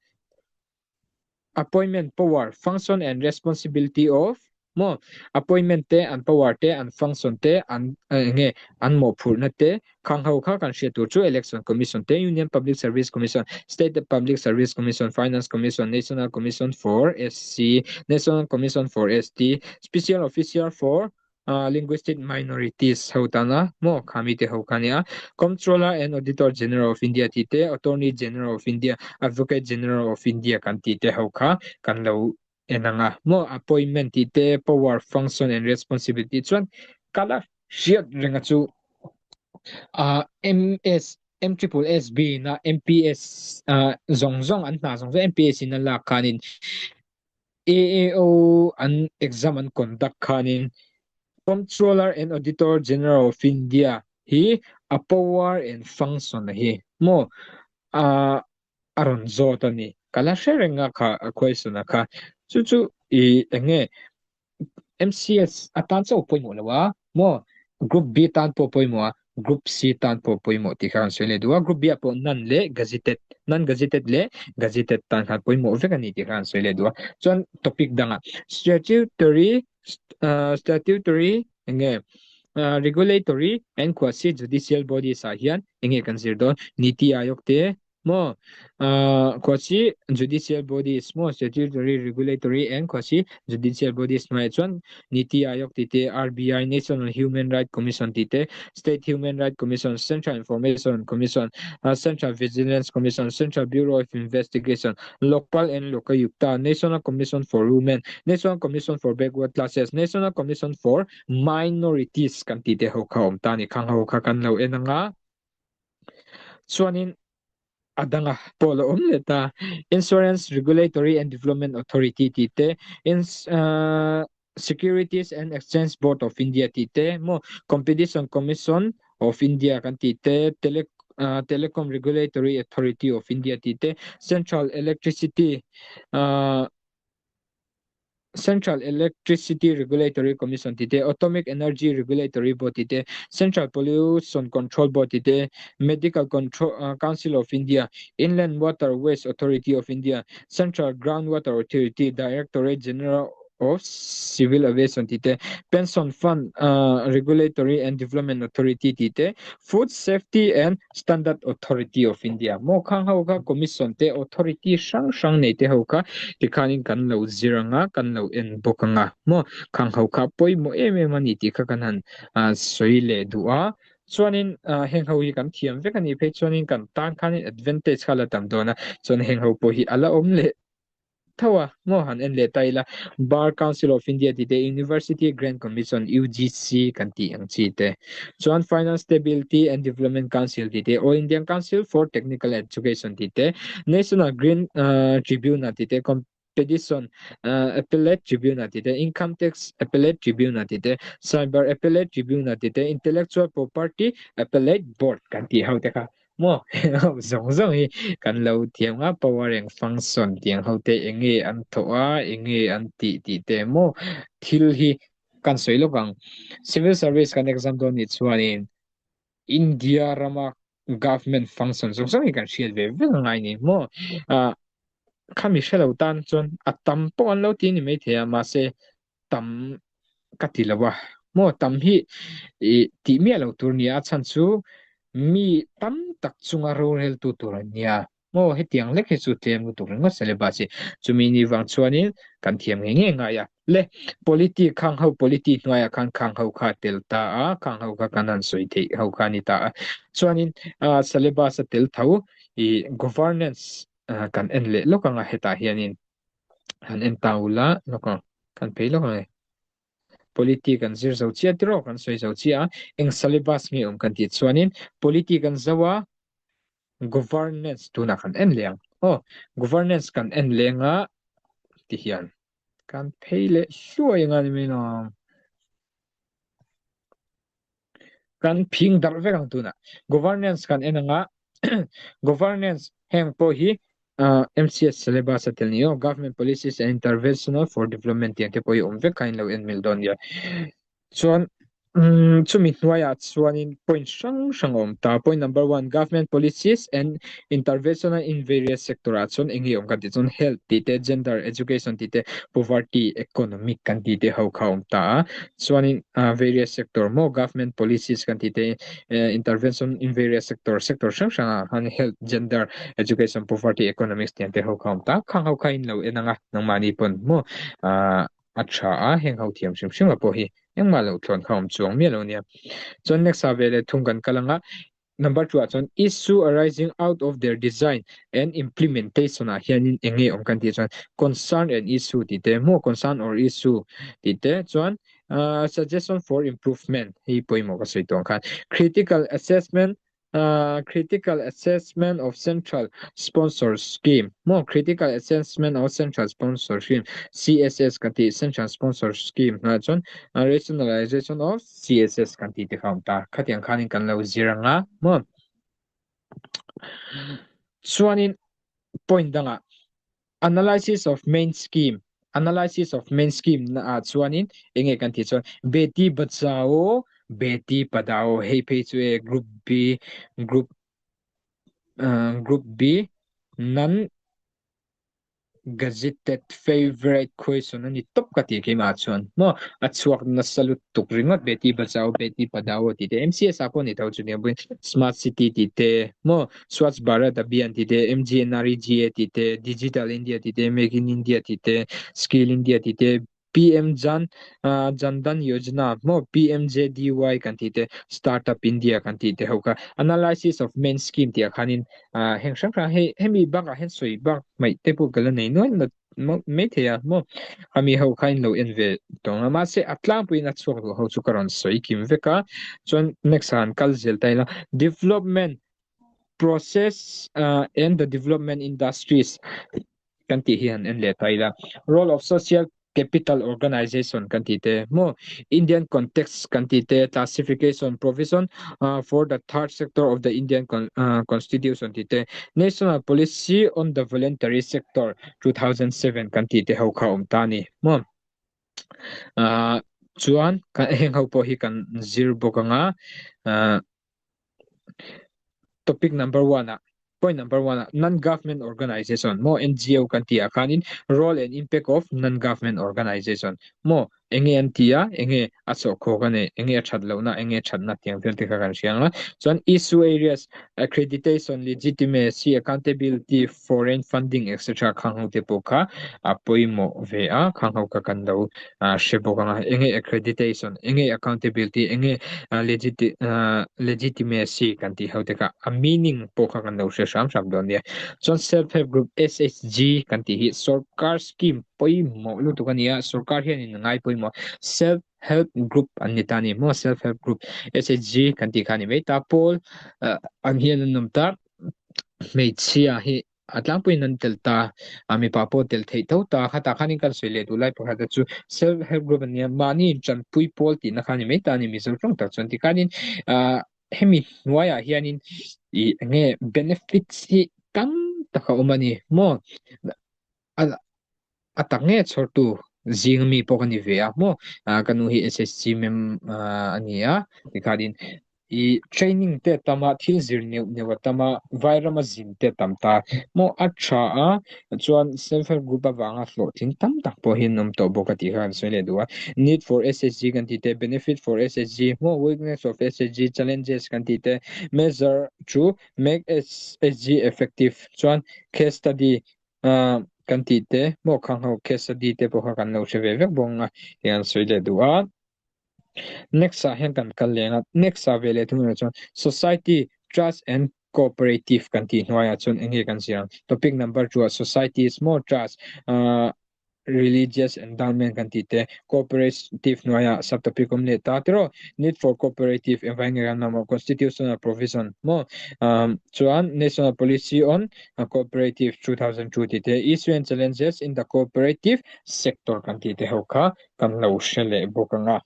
Appointment power, function and responsibility of maw appointment te an power te an function te an enge an mawhphurhna te khang ho kha kan hriat tur chu Election Commission te Union Public Service Commission, State Public Service Commission, Finance Commission, National Commission for SC, National Commission for ST, Special Officer for Linguistic minorities ho tana maw khami te ho kha nia Comptroller and Auditor General of India tih te Attorney General of India Advocate General of India kan tih te ho kha kan lo en ang a maw appointment tih te power function and responsibility chuan kala hriat renga chu MS M triple S B na MPS zawng zawng an hna zawng zawng MPS in a lak khanin AAO an exam an conduct khanin Comptroller and Auditor General of India hi a power and function a hi maw a a rawn zawt a ni. Ka la hre reng a kha a question a kha. Chu chu i enge MCS atan chauh pawimawh lo a maw Group B tan pawh pawimawh a Group C tan pawh pawimawh tih kha kan sawi leh duh a Group B ah pawh non leh gazetted non gazetted leh gazetted tan khan pawimawh vek a ni tih kha kan sawi leh duh a chuan topic dangah statutory statutory enge regulatory and quasi judicial bodies ah hian enge kan zir dawn Niti Aayog te Maw? Quasi judicial bodies maw statutory regulatory and quasi judicial bodies hnuaiah chuan Niti Aayog tih te, RBI, National Human Right Commission tih te, State Human Right Commission, Central Information Commission, Central Vigilance Commission, Central Bureau of Investigation, Lokpal and Lokayukta, National Commission for Women, National Commission for Backward Classes, National Commission for Minorities kan tih te ho kha awm ta a ni. Khang ho kha kan lo en anga Chuanin a danga pawh la awm leh ta. Insurance Regulatory and Development Authority tih te, Securities and Exchange Board of India tih te, maw Competition Commission of India kan tih te, Telecom Regulatory Authority of India tih te, Central Electricity Central Electricity Regulatory Commission tih te, Atomic Energy Regulatory Board tih te, Central Pollution Control Board tih te, Medical Council of India, Inland Waterways Authority of India, Central Groundwater Authority, Directorate General of Civil Aviation tih te, Pension Fund Regulatory and Development Authority tih te, Food Safety and Standard Authority of India maw khang ho kha commission te authority hrang hrang nei te ho kha tikhanin kan lo zir anga kan lo en bawk anga maw khang ho kha pawimawh em em a ni tih kha kan han sawi leh duh a chuanin heng ho hi kan thiam vek a nih phei chuanin kan tan khanin advantage kha la tam dawn a chuan heng ho pawh hi a la awm leh tho a, maw han en leh ta ila, Bar Council of India tih te, University Grant Commission, UGC, kan tih ang chi te, chuan Finance Stability and Development Council tih te, All Indian Council for Technical Education tih te, National Green Tribunal tih te, Competition Appellate Tribunal tih te, Income Tax Appellate Tribunal tih te, Cyber Appellate Tribunal tih te, Intellectual Property Appellate Board kan tih ho te kha Maw heng ho zawng zawng hi kan lo thiam nga power eng function tiang ho te eng nge an thawh a eng nge an tih tih te maw thil hi kan sawi lawk ang civil service kan exam dawn nih chuanin India rama government function zawng zawng hi kan hriat ve vek angai ni maw ah khami hrelo tan chuan a tam pawh an lo ti ni maithei a mahse tam ka ti lo a maw tam hi i tih miah lo tur nia a chhan chu mi tam tak chunga rorel tu tur an nia maw hetiang lek hi chu tlem lutuk ringawt syllabus hi chumi ni vang chuanin kan thiam ngei ngei ngai a le politic khang ho politic hnuaiah khan khang ho kha tel ta a khang ho kha kan han sawi theih ho kha ni ta a chuanin syllabus a tel tho i governance kan en leh lawk anga hetah hianin. Han en ta ula lawk ang kan phei lawk ang e. Polity kan zir zo chiah tiraw kan sawi zo chiah a, eng syllabus nge awm kan tih chuanin polity kan zo a, governance tunah kan en leh ang aw, governance kan en leng a ti hian kan phei leh hluai anga ni mai lawng. Kan phing darh vek ang tunah. Governance kan en anga governance heng pawh hi MCS syllabus a tel ni aw. Government policies and interventional for development tiang te pawh hi awm vek kha in lo en mil dawn nia. Chuan chumi hnuaiah chuanin point hrang hrang a awm ta. Point number one, government policies and interventional in various sector ah chuan eng nge awm kan tih chuan health tih te, gender, education tih te, poverty, economic kan tih te ho kha a awm ta a. Chuanin various sector maw government policies kan tih te intervention in various sector sector hrang hrang ah khan health, gender, education, poverty, economics tiang te ho kha a awm ta. Khang ho kha in lo en ang a nangmahni pawn maw a tha a heng ho thiam hrim hrim a pawh hi engmah loh thlawn kha a awm chuang miah lo nia. Chuan next ah veleh thung kan kal ang a Number 2 ah chuan issue arising out of their design and implementation ah hianin eng nge awm kan tih chuan concern and issue tih te maw concern or issue tih te chuan suggestion for improvement hei pawimawh ka sawi tawh ang khan critical assessment critical assessment of central sponsor scheme maw critical assessment of central sponsor scheme CSS kan tih central sponsor scheme hnuaiah chuan rationalization of CSS kan tih te kha a awm ta. Khatiang khanin kan lo zir ang a maw. Chuanin point dangah analysis of main scheme analysis of main scheme na ah chuanin enge kan tih chuan Beti Bachao Beti Padhao hei phei chu e group B group group B nan Gazetted favourite question a ni tawp ka tih keimah chuan maw a chhuak nasa lutuk ringawt Beti Bachao Beti Padhao tih te MCS ah pawh ni tho chutiang pawhin Smart City tih te maw Swachh Bharat Abhiyan tih te MGNREGA tih te Digital India tih te Make in India tih te Skill India tih te PM Jan Jan Dhan Yojana maw PMJDY kan tih te Startup India kan tih te ho kha Analysis of Main Scheme tih ah khanin heng hrang hrang hei hemi bakah hian sawi bak hmaih te pawh ka la nei nual mai thei a maw ami ho kha in lo en ve tawng a mahse a tlangpuiin a chhuak duh ho chu ka rawn sawi kim vek a chuan next ah han kal zel ta ila Development Process and the Development Industries kan tih hi han en leh ta ila. Role of Social Capital Organization kan tih te maw Indian context kan tih te classification provision for the third sector of the Indian constitution tih te National Policy on the Voluntary Sector 2007 kan tih te ho kha awm ta a ni maw. Chuan heng ho pawh hi kan zir bawk anga Topic number one ah point number one ah non-government organization maw NGO kan tih ah khanin role and impact of non-government organization maw enge an ti a enge a chawhkhawk a nei enge a that lohna enge a thatna tiang vel te kha kan hria ang a chuan issue areas accreditation legitimacy accountability foreign funding etc khang ho te pawh kha a pawimawh ve a khang ho kha kan lo hre bawk ang a enge accreditation enge accountability enge legitimacy kan tih ho te kha a meaning pawh kha kan lo hre hram hram dawn nia chuan self help group SHG kan tih hi sorkar scheme pawimawh lutuk a ni a sorkar hianin a ngai pawimawh self help group an ni ta a ni maw self help group SHG kan tih kha a ni mai ta pawl ang hian an awm ta hmeichhia hi A tlangpuiin an tel ta, a mipa pawh tel theih tho ta. Khatah khanin kan sawi leh duh lai pakhat te chu self help group an nia, mahni intanpui pawl tihna kha a ni mai ta a ni Mizo tawng tak chuan. Tikhanin ah hemi hnuaiah hianin ih eng nge benefits hi tam tak a awm a ni maw? A A tak nge chhawrtu zing ami pawh ka ni ve a maw ka nu hi SSC mem a ni a tikhanin i training te a tam a thil zir neuh neuh a tam a vairama zin te a tam ta maw a tha a chuan self help group avanga hlawhtling tam tak pawh hi an awm tawh bawk a tih kha kan sawi leh duh a need for SSG kan tih te benefit for SSG maw weakness of SSG challenges kan tih te measure to make SSG effective chuan case study Ah kan tih te maw khang ho case study te pawh kha kan lo hre ve vek bawk ang a tih an sawi leh duh a. Next ah hian kan kal leng a, next ah ve leh thung erawh chuan society trust and cooperative kan tih hnuaiah chuan eng nge kan zir ang topic number 2 ah society is more trust ah. Religious endowment kan tih te, cooperative hnuaiah subtopic awm leh ta tiraw, need for cooperative engvai nge kan mamawh, constitutional provision maw, chuan national policy on cooperative 2002 tih te, issue and challenges in the cooperative sector kan tih te ho kha kan lo hre leh bawk ang a.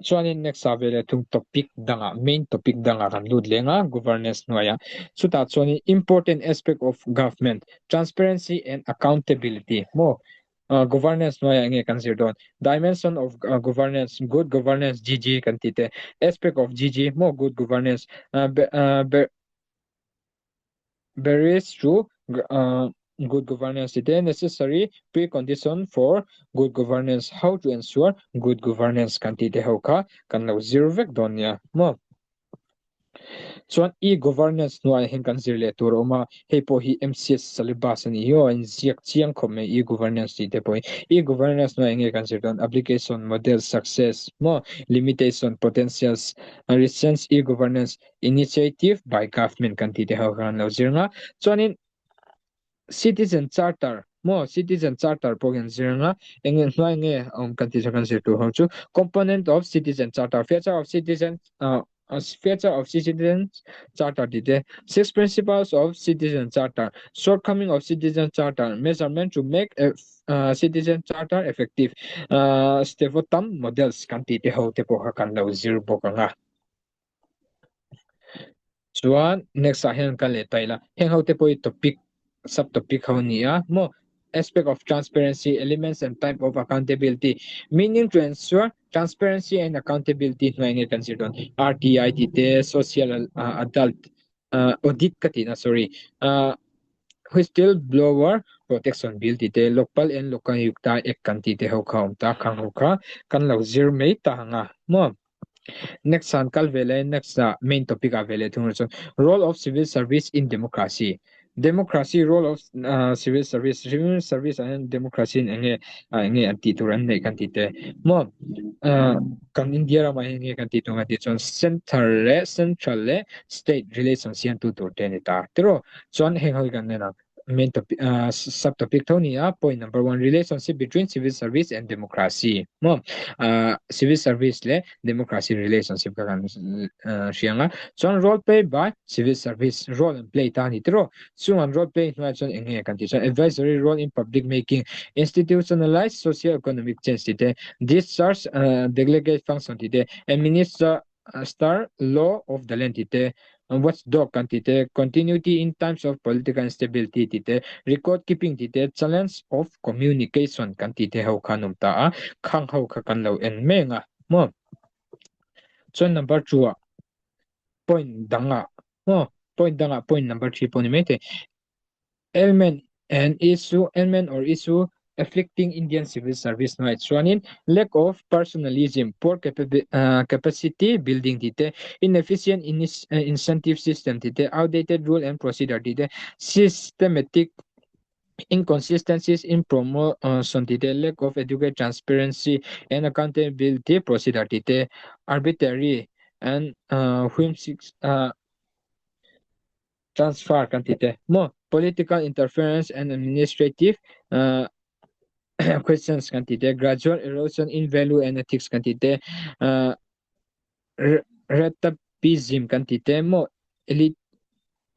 Chuanin next ah veleh thung topic dangah main topic dangah kan lut leng a governance hnuaiah chutah chuanin important aspect of government transparency and accountability maw governance hnuaiah enge kan zir dawn dimension of governance good governance GG kan tih te aspect of GG maw good governance Barriers to good governance tih te, necessary precondition for good governance, how to ensure good governance kan tih te ho kha kan lo zir vek dawn nia maw. Chuan e-governance hnuaiah hian kan zir leh tur a awm a, hei pawh hi MCS syllabus a nih hi aw, a inziak chiang khawp mai e-governance tih te pawh hi. E-governance hnuaiah enge kan zir dawn, application, model, success maw, limitation, potentials, recent e-governance, Initiative by government kan tih te ho khan lo zir nga. Chuanin citizen charter maw citizen charter pawh hian zir nga. Eng nge hnuai nge awm kan tih chu kan zir tur ho chu component of citizen charter feature of citizen uh, feature of citizen charter tih te six principles of citizen charter shortcoming of citizen charter measurement to make a uh, citizen charter effective uh, stevotam models kan tih te ho te pawh kha kan lo zir bawk anga. Chuan next ah hian kan leh ta ila heng ho te pawh hi topic sub topic ho a ni a maw aspect of transparency elements and type of accountability meaning to ensure transparency and accountability hnuai nge kan zir dawn RTI tih te social adult audit ka tihna sorry whistle blower protection bill tih te Lokpal and Lokayukta act kan tih te ho kha a awm ta khang ho kha kan lo zir mai ta ang a maw. Next an kal ve leh next ah main topic ah ve leh thung chuan role of civil service in democracy democracy role of uh, civil service civil service ah hian democracy in enge ah enge an tih tur an neih kan tih te maw uh, kan India ramah hian enge kan tih tur kan tih chuan center leh central leh state relations hian tu tur te ani ta tiraw chuan heng ho hi kan en ang main topic uh, sub topic tho ni a point number one relationship between civil service and democracy mo uh, civil service le democracy relationship ka kan uh, hrianga chuan role play by civil service role and play ta ni tro chung an role play hnuai chuan enge kan ti chuan advisory role in public making institutionalized socio economic change ti te discharge uh, delegate function ti te administer Star law of the land tih te, watchdog kan tih te, continuity in times of political instability tih te, record keeping tih te, challenge of communication kan tih te ho kha an awm ta a, khang ho kha kan lo en mek a maw. Chuan number two ah point dangah maw point dangah point number three pawh ni maithei. Ailment and issue, ailment or issue afflicting Indian civil service hnuaiah chuanin lack of personalism, poor capacity building tih te, inefficient incentive system tih te, outdated rule and procedure tih te, systematic inconsistencies in promotion tih te, lack of adequate transparency and accountability procedure tih te, arbitrary and whimsical Transfer kan ti te maw? Political interference and administrative questions kan ti te, gradual erosion in value and ethics kan ti te, red-tapism kan ti te maw?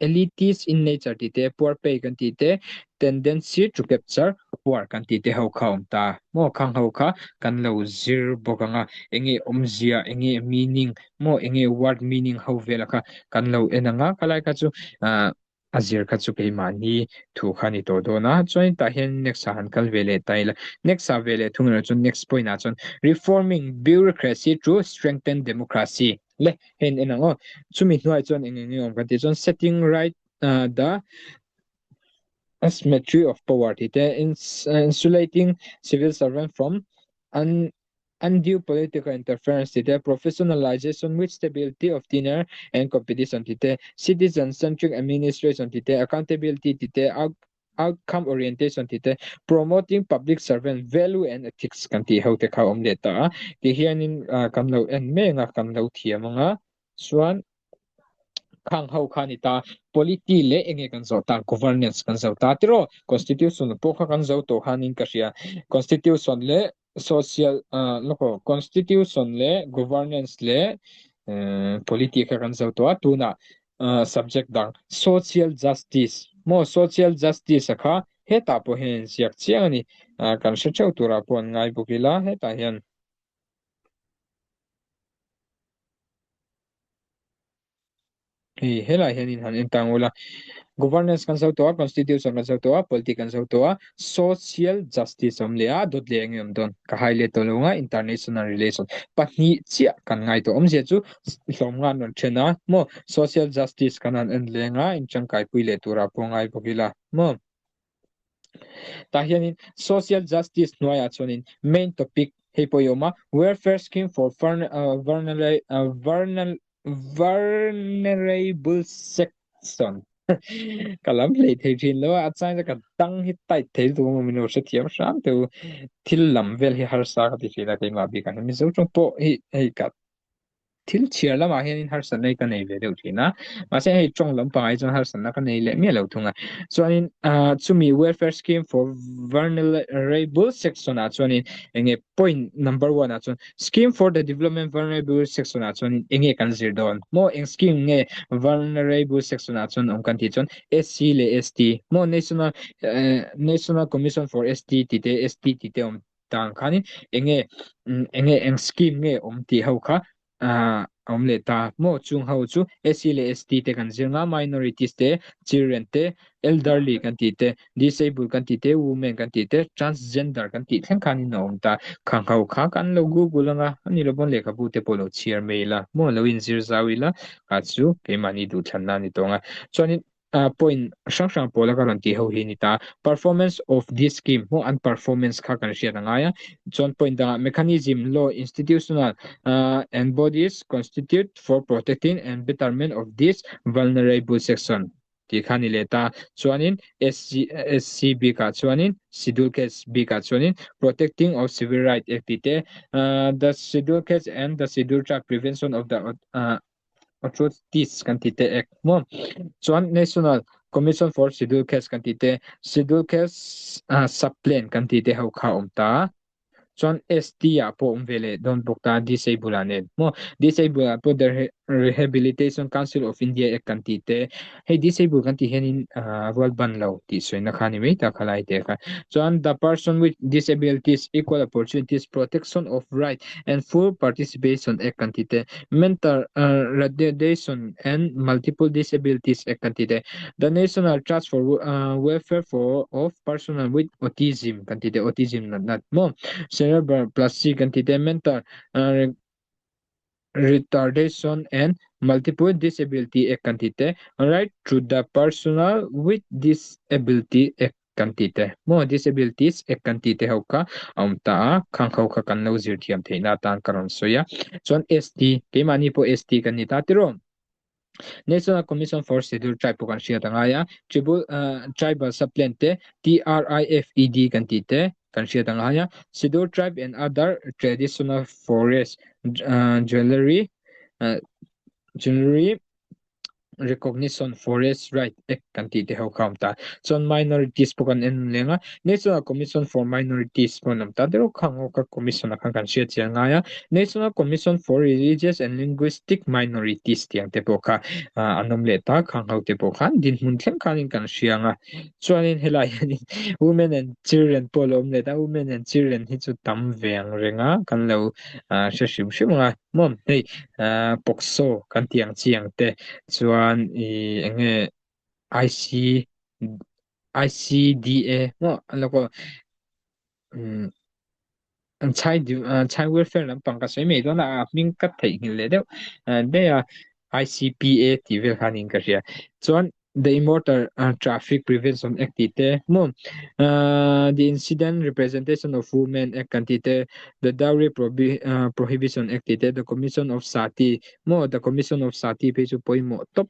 Elitist in nature ti te, poor pay kan ti te, tendency to capture power kan ti te ho kha awm ta maw? Khang ho kha kan lo zir bawk ang a, enge awmzia, enge meaning maw enge word meaning ho vela kha kan lo en anga khalai kha chu ah a zir kha chu keimahni thu kha a ni tawh dawn a chuan tah hian next ah han kal ve leh ta ila next ah ve leh thung erawh chuan next point ah chuan reforming bureaucracy to strengthen democracy le hei an en ang aw chumi hnuaiah chuan eng eng nge awm kan tih chuan setting right ah the asymmetry of power tih te insulating civil servant from an Undue political interference tih te, professionalization with stability of tenure and competition tih te, citizen-centric administration tih te, accountability tih te, outcome orientation tih te, promoting public servant value and ethics kan tih ho te kha a awm leh ta a. Ti hianin kan lo en mek a, kan lo thiam ang a, chuan. Khang ho kha ni ta polity leh enge kan zawh ta governance kan zo ta tiraw constitution pawh kha kan zo tawh khanin ka hria constitution leh social lawk aw constitution leh governance leh polity kha kan zo tawh a tunah subject dang social justice maw social justice a kha hetah pawh hian a inziak chiang a ni kan hre theuh turah pawh an ngai bawk ila hetah hian. Hei helai hianin han en tang ula governance kan zo tawh a constitution kan zo tawh a politics kan zo tawh a social justice awm leh a dawt leh eng nge awm dawn ka hai let tawh lo ang a international relation pahnih chiah kan ngai tawh awmzia chu hlawm ngan rawn then a maw social justice kan han en leng a in tangkaipui leh turah pawh ngai bawk ila maw. Tah hianin social justice hnuaiah chuanin main topic hei pawh i awm a, welfare scheme for vulnerable section ka lam hlei thei thin lo a, a chang chu ka dang hi tight thei lutuk a min lo hrethiam hram teh u, thil lam vel hi harsa ka ti thin a keimah bikah hian Mizo tawng pawh hi hei ka Thil chhiar lamah hianin harsatna hi ka nei ve deuh thin a, mahse hei tawng lampangah hi chuan harsatna ka nei leh miah lo thung a. Chuanin ah chumi welfare scheme for vulnerable section ah chuanin eng nge point number one ah chuan scheme for the development vulnerable section ah chuanin eng nge kan zir dawn maw eng scheme nge vulnerable section ah chuan awm kan tih chuan SC leh ST maw national eh national commission for ST tih te ST tih te awm tang khanin enge enge eng scheme nge awm tih ho kha a awm leh ta maw chung ho chu SC leh ST te kan zir nga minorities te children te elderly kan tih te disable kan tih te women kan tih te transgender kan tih thleng khanin a awm ta khang ho kha kan lo google anga ani lo pawn lehkhabu te pawh lo chhiar mai ila maw lo inzir zau ila kha chu keimahni duhthlanna a ni tawng a chuanin point hrang hrang pawl a ka rawn tih ho hi a ni ta. Performance of this scheme hmuh an performance kha kan hriat a ngai a. Chuan point dangah mechanism, law, institutional and bodies constitute for protecting and betterment of this vulnerable section tih kha a ni leh ta. Chuanin SC SC bikah chuanin Schedule Caste bikah chuanin Protecting of Civil Right Act tih te, the Schedule Caste and the Schedule Tribe Prevention of the Atrocities kan tih te ek maw chuan National Commission for Schedule Caste kan tih te Schedule Caste sub plan kan tih te ho kha awm ta chuan ST ah pawh awm ve leh dawn bawk ta disable ah nen maw disable ah pawh the Rehabilitation Council of India Act kan tih te hei disable kan tih hianin rual ban lo tih sawina kha a ni mai ta khalai te kha chuan the person with disabilities equal opportunities protection of right and full participation Act kan tih te Mental Retardation and Multiple Disabilities Act kan tih te, The National Trust for Welfare for of Personal with Autism kan tih te, autism natna maw, Cerebral Palsy kan tih te, Mental Retardation and Multiple Disability Act kan tih te, Right to the Personal with Disability Act kan tih te maw disabilities act kan tih te ho kha a awm ta a khang ho kha kan lo zir thiam theihna atan ka rawn sawi a chuan ST keimahni pawh ST kan ni ta tiraw National Commission for Scheduled Tribe pawh kan hriat a ngai a tribal tribal sub-plan te TRIFED kan tih te kan hriat a ngai a Scheduled Tribe and other traditional forest jewellery jewellery Recognition Forest Right Act kan tih te ho kha awm ta. Chuan minorities pawh kan en leng a, National Commission for Minorities pawh an awm ta deuh khang ho kha commission ah khan kan hriat chian ngai a. National Commission for Religious and Linguistic Minorities tih ang te pawh kha an awm leh ta khang ho te pawh khan dinhmun thleng khanin kan hria ang a. Chuanin helai hianin Women and Children pawh a lo awm leh ta, Women and Children hi chu tam ve ang reng a, kan lo hre hrim hrim ang a. Maw hei POCSO kan tih ang chi ang te chuan ih eng nge IC ICDA maw an lo kawh umm an chai chai welfare lampang ka sawi mai dawn a a hming ka theihnghilh leh deuh daih a ICPA tih vel kha niin ka hria chuan The Immortal Traffic Prevention Act tih te maw The Incident Representation of Women Act kan tih te The Dowry Prohibition Act tih te The Commission of Sati maw The Commission of Sati phei chu pawimawh tawp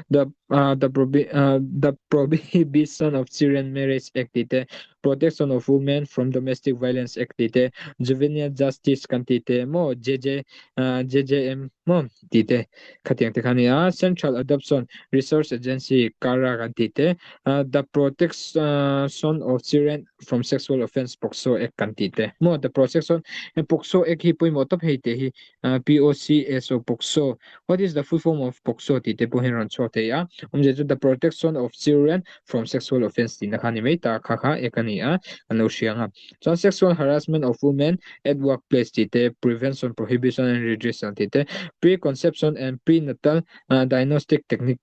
The the Prohibition of Children Marriage Act tih te. Protection of Women from Domestic Violence Act tih te, Juvenile Justice kan tih te maw, JJ JJM maw tih te khatiang te kha a ni a. Central Adoption Resource Agency, CARA kan tih te, The Protection of Children from Sexual Offence POCSO Act kan tih te maw, The Protection POCSO Act hi pawimawh tawp hei tih hi POCSO POCSO What is the full form of POCSO tih te pawh hian rawn chhuak thei a, awmzia chu The Protection of Children from Sexual Offence tihna kha a ni mai ta, kha kha ek a ni a, kan lo hria ang a. Chuan Sexual Harassment of Women at Workplace tih te, Prevention, Prohibition and Redressal tih te, Preconception and Prenatal Diagnostic Technique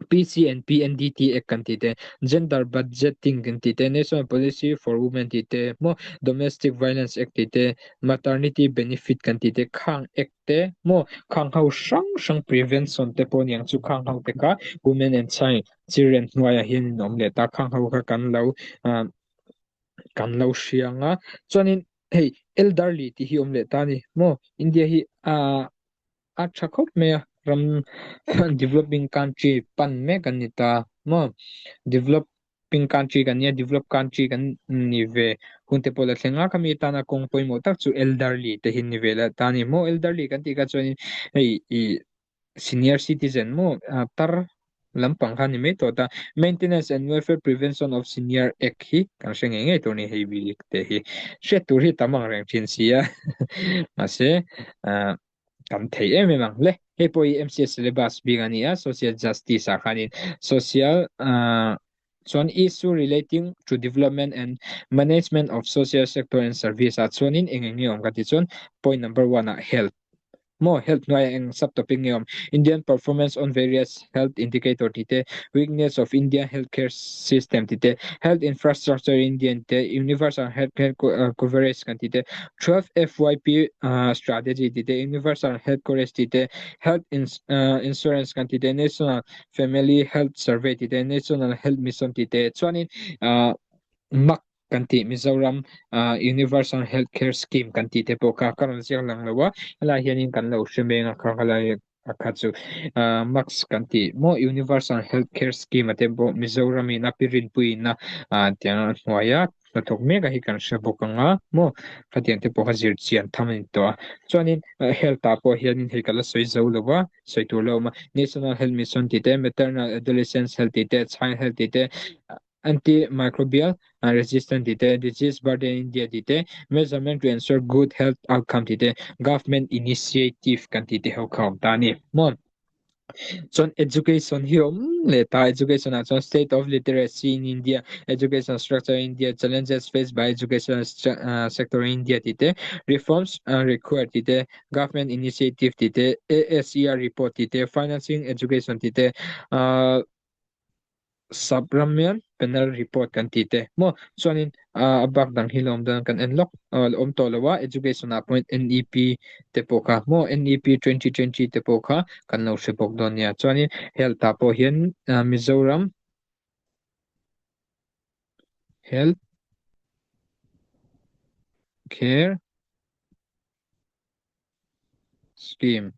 PC and PNDT Act kan tih te, Gender Budgeting kan tih te, National Policy for Women tih te, maw Domestic Violence Act tih te, Maternity Benefit kan tih te, khang Act te maw khang ho hrang hrang prevention te pawh aniang chu khang ho te kha Women and Child Children hnuaiah hian in awm leh ta, khang ho kha kan lo ah kan lo hria ang a, chuanin hei elderly tih hi awm leh ta a ni maw India hi ah. A tha khawp mai a, ram developing country pan mek an ni ta maw? Developing country kan nia, develop country kan ni ve hun te pawh la thleng a, khami atana kawng pawimawh tak chu elderly te hi ni ve la ta a ni maw? Elderly kan tih kha chuanin hei ih senior citizen maw tar lampang kha ni mai tawh ta. Maintenance and Welfare Prevention of Senior Act hi kan hre ngei ngei tur ni hei bik te hi hriat tur hi tam ang reng thin si a mahse ah kan thei em em ang le. Hei pawh hi MCS syllabus bik a ni a, Social Justice ah khanin social ah chuan issue relating to development and management of social sector and service ah chuanin eng eng nge awm ka tih chuan point number one ah health Maw health hnuaiah eng subtopic nge awm? Indian performance on various health indicator tih te, weakness of India healthcare system tih te, health infrastructure in India tih te, universal healthcare coverage kan tih te, 12 FYP strategy tih te, universal health coverage tih te, health insurance kan tih te, national family health survey tih te, national health mission tih te, chuanin mak kan tih Mizoram Universal Health Care Scheme kan tih te pawh kha ka rawn ziak lang lo a, helai hianin kan lo hre meng a kha helai a kha chu MACS kan tih maw Universal Health Care Scheme a te pawh Mizoram in a pi rinpui in a tiang a hnuai a hnathawk mek a hi kan hre bawk ang a maw khatiang te pawh kha zir chian tham a ni tawh a, chuanin health ah pawh hianin hei ka la sawi zo lo a sawi tur la awm a National Health Mission tih te Maternal Adolescence Health tih te Child Health tih te Antimicrobial resistance tih te, disease burden in India tih te, measurement to ensure good health outcome tih te, government initiative kan tih te ho kha awm ta a ni. Maw? Chuan education hi awm leh ta, education ah chuan state of literacy in India, education structure in India, challenges faced by education sector in India tih te, reforms required tih te, government initiative tih te, ASER report tih te, financing education tih te, Subrahmyan Panel Report kan tih te maw chuanin a bak dang hi la awm dawn kan en lawk la awm tawh lo a education ah pawhin NEP te pawh kha maw NEP 2020 te pawh kha kan lo hre bawk dawn nia chuanin health ah pawh hian Mizoram Health Care Scheme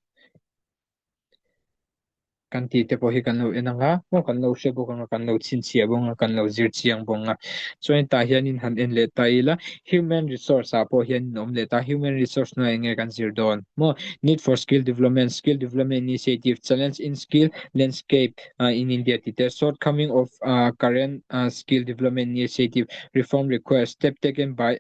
Kan tih te pawh hi kan lo en ang a, maw kan lo hre bawk ang a, kan lo chhinchhiah bawk ang a, kan lo zir chiang bawk ang a. Chuan tah hianin han en leh ta ila, human resource ah pawh hian in awm leh ta, human resource hnuaiah eng nge kan zir dawn? Maw need for skill development, skill development initiative, challenge in skill landscape in India tih te, shortcoming of current skill development initiative, reform required, step taken by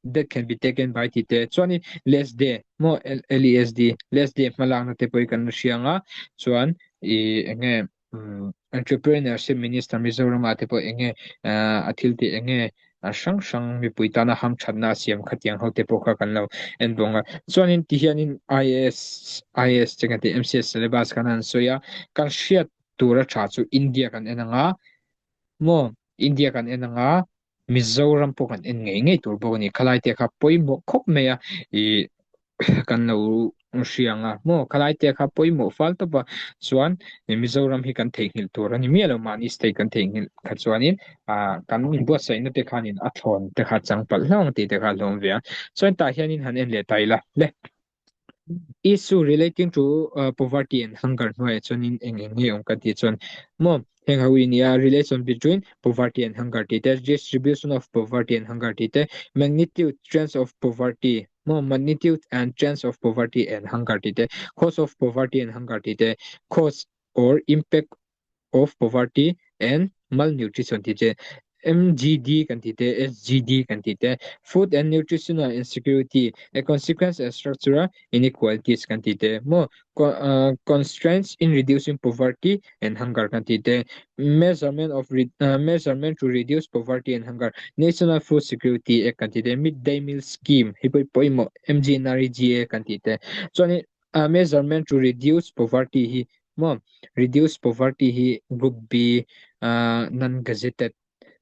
that can be taken by tih te chuanin LESD maw LESD LESD hmalakna te pawh hi kan hria ang a chuan ih eng nge umm entrepreneurship minister Mizoram ah te pawh eng nge ah a thil tih eng nge a hrang hrang mipui tana hamthatna a siam khatiang ho te pawh kha kan lo en bawk a chuanin ti hianin IAS IAS te kan tih MCS syllabus khan an sawi a kan hriat tur a tha chu India kan en ang a maw India kan en ang a. Mizoram pawh kan en ngei ngei tur bawk a ni. Khalai te kha pawimawh khawp mai a, ih kan lo hria ang a maw khalai te kha pawimawh fal tawp a, chuan Mizoram hi kan theihnghilh tur a ni miah lo mahni state kan theihnghilh kha chuanin ah kan inbuatsaihna te khanin a thlawn te kha chang palh hlauh ang tih te kha a hlawm ve a, chuan tah hianin han en leh ta ila le. Issue relating to poverty and hunger hnuaiah chuanin eng eng nge awm ka tih chuan maw heng ho hi nia relation between poverty and hunger tih te, distribution of poverty and hunger tih te, magnitude trends of poverty maw magnitude and trends of poverty and hunger tih te, cause of poverty and hunger tih te, cause or impact of poverty and malnutrition tih che MGD kan tih te SGD kan tih te food and nutritional insecurity a consequence and structural inequalities kan tih te maw constraints in reducing poverty and hunger kan tih te measurement of measurement to reduce poverty and hunger national food security act kan tih te midday meal scheme hei pawh hi pawimawh MGNREGA kan tih te chuanin measurement to reduce poverty hi maw reduce poverty hi group B non gazetted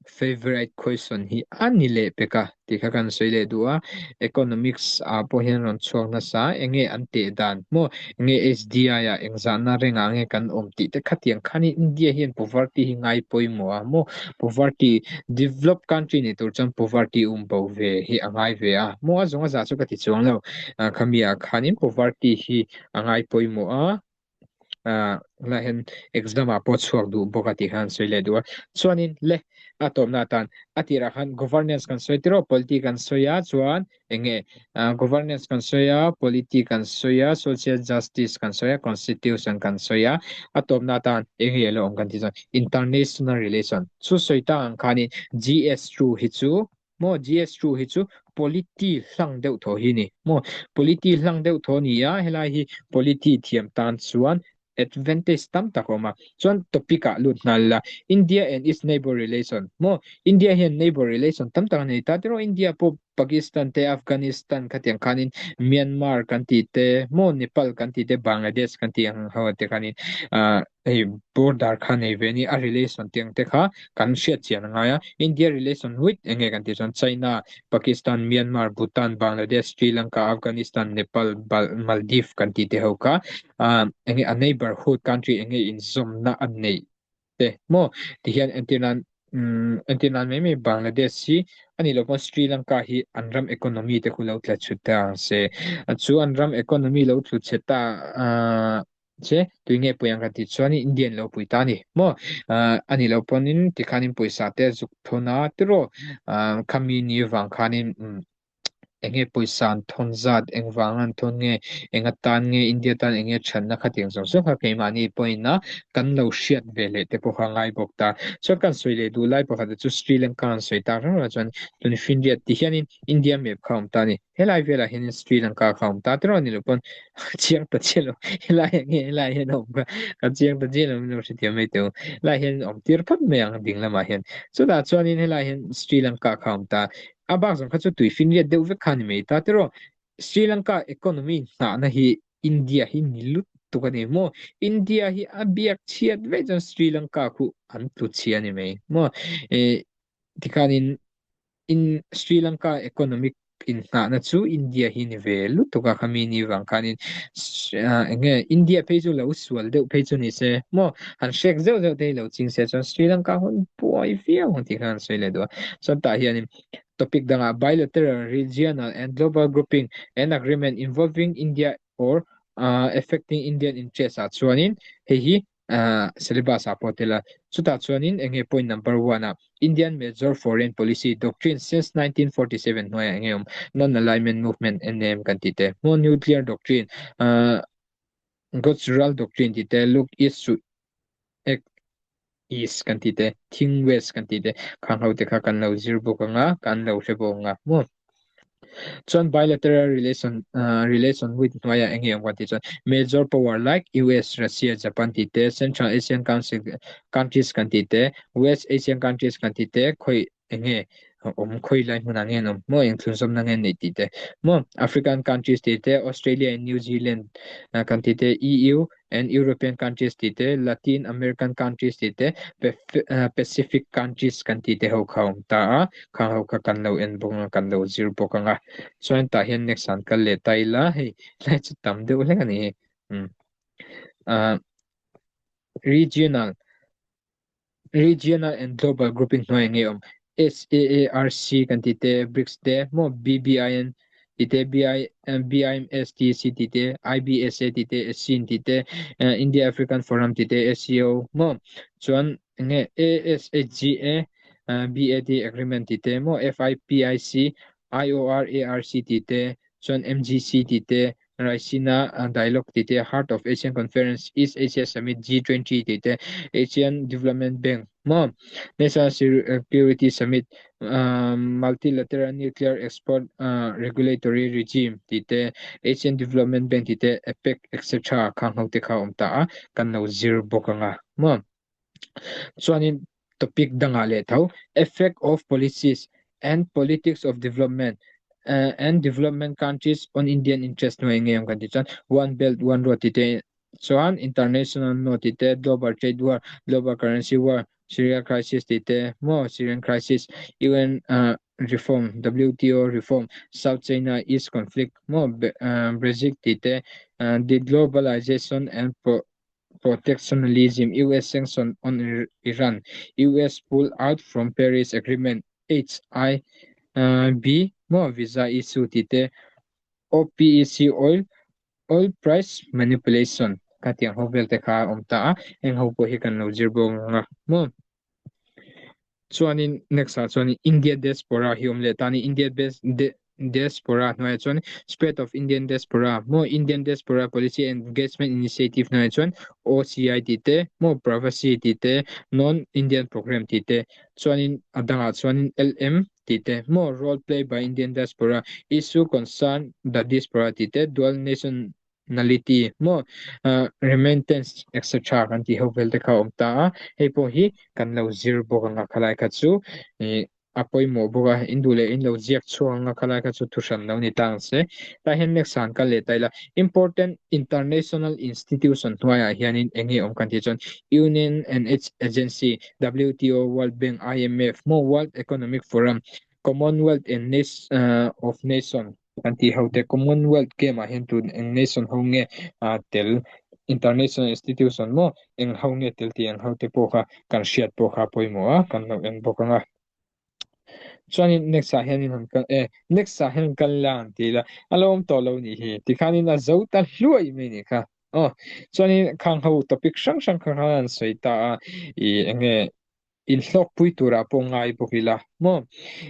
favorite question hi a ni leh pek a tih kha kan sawi leh duh a economics ah pawh hian rawn chhuak nasa eng nge an teh dan maw eng nge SDI ah eng zahna rengah nge kan awm tih te khatiang khanin India hian poverty hi ngai pawimawh a maw poverty develop country ni tur chuan poverty um bo ve hi a ngai ve a maw a zawng a zah chu ka ti chuang lo. Khami ah khanin poverty hi a ngai pawimawh a, lah hian exam ah pawh chhuak duh bawk a tih khan sawi leh duh a. Chuanin le a tawpna atan a tirah khan governance kan sawi tirh aw polity kan sawi a chuan eng nge governance kan sawi a polity kan sawi a social justice kan sawi a constitution kan sawi a a tawpna atan eng nge lo awm kan tih chuan international relation chu sawi tak ang khanin GS2 hi chu Maw GS2 hi chu polity hlang deuh thaw hi ni maw polity hlang deuh thaw ni a helai hi polity thiam tan chuan advantage tam tak a awm a chuan topic ah lut nghal la India and its neighbor relation maw India hian neighbor relation tam tak a nei ta tiraw India pawh Pakistan te Afghanistan khatiang khanin Myanmar kan tih te maw Nepal kan tih te Bangladesh kan tih ang ho te khanin ah hei border kha nei ve a ni a relation te ang te kha kan hriat chian a ngai a India relation with eng nge kan tih chuan China, Pakistan, Myanmar, Bhutan, Bangladesh, Sri Lanka, Afghanistan, Nepal, Maldives kan tih te ho kha ah eng nge a neighbourhood country eng nge inzawmna a neih te maw tihian entir nan umm entir nan mai mai Bangladesh hi a nih loh pawn Sri Lanka hi an ram economy te khu lo tla chhut ta ang se chu an ram economy lo tlu chhe ta ah. Che, tui nge pui ang ka tih chuan Indian lo pui ta a ni maw? A nih loh pawhin tikhanin pawisa te a zuk thawn a tiraw? Khami ni vang khanin eng nge pawisa an thawn zat, eng vang an thawn nge, eng atan nge, India tan eng nge thatna khatiang zawng zawng kha keimahni pawhin a kan lo hriat ve leh te pawh kha a ngai bawk ta. Chuan kan sawi leh duh lai pakhat chu Sri Lanka an sawi tak reng reng chuan Tunfinriat ti hianin India map kha a awm ta a ni. Helai velah hianin Sri Lanka kha a awm ta tiraw a ni loh pawn chiang ta chiah lo helai ah nge helai hian a awm kha ka chiang ta chiah lo min lo hrethiam mai teh u helai hian awm tir phawt mai ang ding lamah hian chutah chuanin helai hian Sri Lanka kha a awm ta a bak zawng kha chu tui finriat deuh vek kha a ni mai ta tiraw Sri Lanka economy nghahna hi India hi ni lutuk a ni maw India hi a biak chhiat vek chuan Sri Lanka khu an tlu chhia a ni mai maw eh tikhanin In Sri Lanka economic innghahna chu India hi ni ve lutuk a, khami ni vang khanin eng nge India phei chu lo sual deuh phei chu ni se maw han hrek zeuh zeuh te hi lo ching se chuan Sri Lanka hun buai viau ang tih khan an sawi leh duh a. Chuan tah hianin topic dangah bilateral, regional and global grouping and agreement involving India or affecting Indian interest ah chuanin hei hi syllabus ah pawh tel a, chutah chuanin eng nge point number one ah Indian Major Foreign Policy Doctrine since 1947 hnuaiah eng nge awm Non-Alignment Movement NAM kan tih te, More Nuclear Doctrine, Gujral Doctrine tih te, Look East chu Act East kan tih te, Think West kan tih te, khang ho te kha kan lo zir bawk ang a, kan lo hre bawk ang a maw. Chuan bilateral relation relation with hnuaiah eng nge awm kan tih chuan major power like US, Russia, Japan tih te, Central Asian Council countries kan tih te, West Asian countries kan tih te khawi eng nge awm khawi lai hmunah nge an awm maw eng thlunzawmna nge an neih tih te maw African countries tih te, Australia and New Zealand kan tih te, EU and European countries tih te, Latin American countries tih te, Pacific countries kan tih te ho kha a awm ta a, khang ho kha kan lo en bawk ang a, kan lo zir bawk ang a. Chuan tah hian next an kal leh ta ila, hei tlai chu tam deuh hlek a ni hei. Umm ah regional regional and global grouping hnuaiah nge awm? SAARC kan tih te, BRICS te, maw BBIN. Tih te, BIMSTC tih te, IBSA tih te, ASEAN tih te, India African Forum tih te, SCO maw? Chuan enge ASHGA BAT Agreement tih te maw? FIPIC IOR ARC tih te, chuan MGC tih te, Raisina Dialogue tih te, Heart of Asian Conference, East Asia Summit, G20 tih te, Asian Development Bank maw, National Security Summit, Multilateral Nuclear Export Regulatory Regime tih te, Asian Development Bank tih te, APEC etc. Khang ho te kha a awm ta a, kan lo zir bawk ang a maw. Chuanin topic dangah leh tho Effect of Policies and Politics of Development and Development Countries on Indian Interest hnuai eng nge awm kan tih chuan One Belt One Road tih te chuan International Note tih te Global Trade War, Global Currency War, Syria Crisis tih te maw Syrian Crisis, UN Reform, WTO Reform, South China East Conflict maw Brexit tih te Deglobalization and Protectionism, US sanction on Iran, US pull out from Paris Agreement, HIB maw visa issue tih te, OPEC oil oil price manipulation kha tiang ho vel te kha a awm ta a, heng ho pawh hi kan lo zir bawk ang a maw. Chuanin next ah chuanin India diaspora hi awm leh ta a ni, India diaspora hnuaiah chuan spread of Indian diaspora maw Indian diaspora policy and engagement initiative hnuaiah chuan OCI tih te maw Pravasi tih te non Indian program tih te chuanin a dangah chuanin LM tih te maw role play by Indian diaspora issue concern the diaspora tih te dual nation nality maw remittance etc kan tih ho vel te kha a awm ta a, hei pawh hi kan lo zir bawk ang a khalai kha chu ih a pawimawh bawk a, in duh leh in lo ziak chhuak ang a khalai kha chu thu hran lo ni ta ang se. Tah hian next ah an kal leh ta ila important international institution hnuaiah hianin eng nge awm kan tih chuan Union and its agency WTO World Bank IMF maw World Economic Forum Commonwealth and of Nation Kan tih ho te Commonwealth Game ah hian tun eng nation ho nge tel international institution maw eng ho nge tel tih ang ho te pawh kha kan hriat pawh kha pawimawh a kan lo en bawk ang a. Chuanin next ah hianin han kal e next ah hian kal la an ti la a lo awm tawh lo nih hi tikhanin a zo ta hluai mai nih kha aw chuanin khang ho topic hrang hrang kha khan an sawi ta a ih eng nge Inhlawkpui turah pawh ngai bawk ila maw?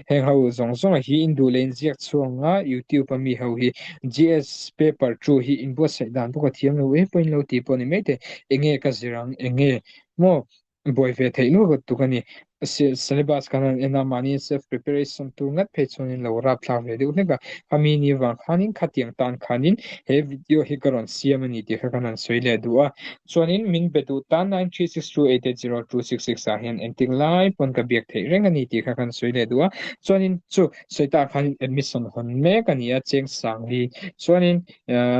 Heng ho zawng zawng hi in duh leh in ziak chhuak ang a, YouTube a mi ho hi GS paper two hi in buatsaih dan pawh ka thiam lo em pawh in lo tih pawh ni mai thei, enge ka zir ang, enge maw buai ve theih luat tuk a ni. Syllabus kan han en a, mahni self preparation tur ngat phei chuan in lo rapthlak ve deuh hlek a, khami ni vang khanin khatiang tan khanin he video hi ka rawn siam a ni tih kha kan han sawi leh duh a. Chuanin min be duh tan 9362880266 ah hian engtik lai pawn ka biak theih reng a ni tih kha kan sawi leh duh a. Chuanin chu sawi tah khan admission hawn mek a ni a, cheng sang hi. Chuanin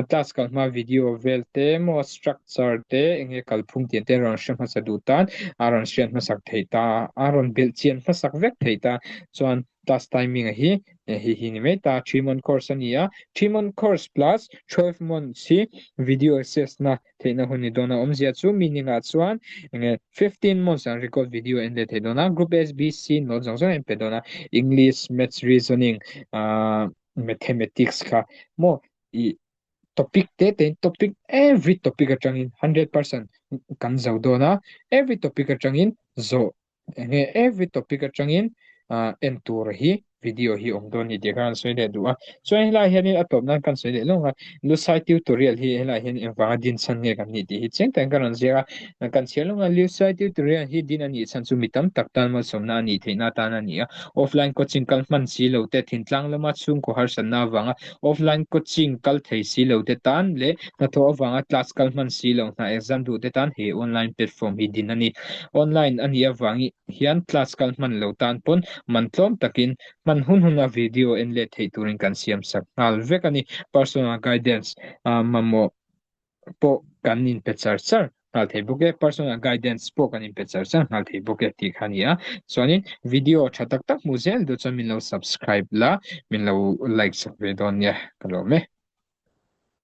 class kal hma video vel te maw structure te enge kalphung tih te rawn hre hmasa duh tan a rawn hriat hmasak theih ta a rawn belh chian hmasak vek theih ta. Chuan class timing a hi hei hi ni mai ta 3 month course a ni a, 3 month course plus 12 months hi video access na theihna hun ni dawn a awmzia chu meaning ah chuan enge 15 months an record video en leh thei dawn a group S B C note zawng zawng an pe dawn a English maths reasoning ah mathematics kha maw ih topic te te in topic every topic atangin 100% kan zo dawn a every topic atangin zawh Enge every topic atangin en tur hi video hi awm dawn ni tih kha an sawi leh duh a. Chuan helai hianin a tawp nan kan sawi leh lawng a, Lusai tutorial hi helai hian engvanga din chhan nge kan nih tih hi chiang takin ka rawn ziak a. Kan chhiar lawng a, Lusai tutorial hi din a nih chhan chu mi tam tak tan malsawmna a nih theihna atan a ni a. Offline coaching kal hman si lo te, thintlang lama chhungkaw harsatna avanga offline coaching kal thei si lo te tan leh hnathawh avanga class kal hman si lo hna exam duh te tan he online platform hi din a ni. Online a nih avang hian class kal hman lo tan pawn man tlawm takin hman hun huna video en let theih turin kan siam sak nghal vek a ni. Personal guidance mamawh pawh kan inpe char char nghal thei bawk e. Personal guidance pawh kan inpe char char nghal thei bawk e tih kha a ni a. Chuanin video tha tak tak hmuh zel duh chuan min lo subscribe la, min lo like sak ve dawn nia ka lawm e.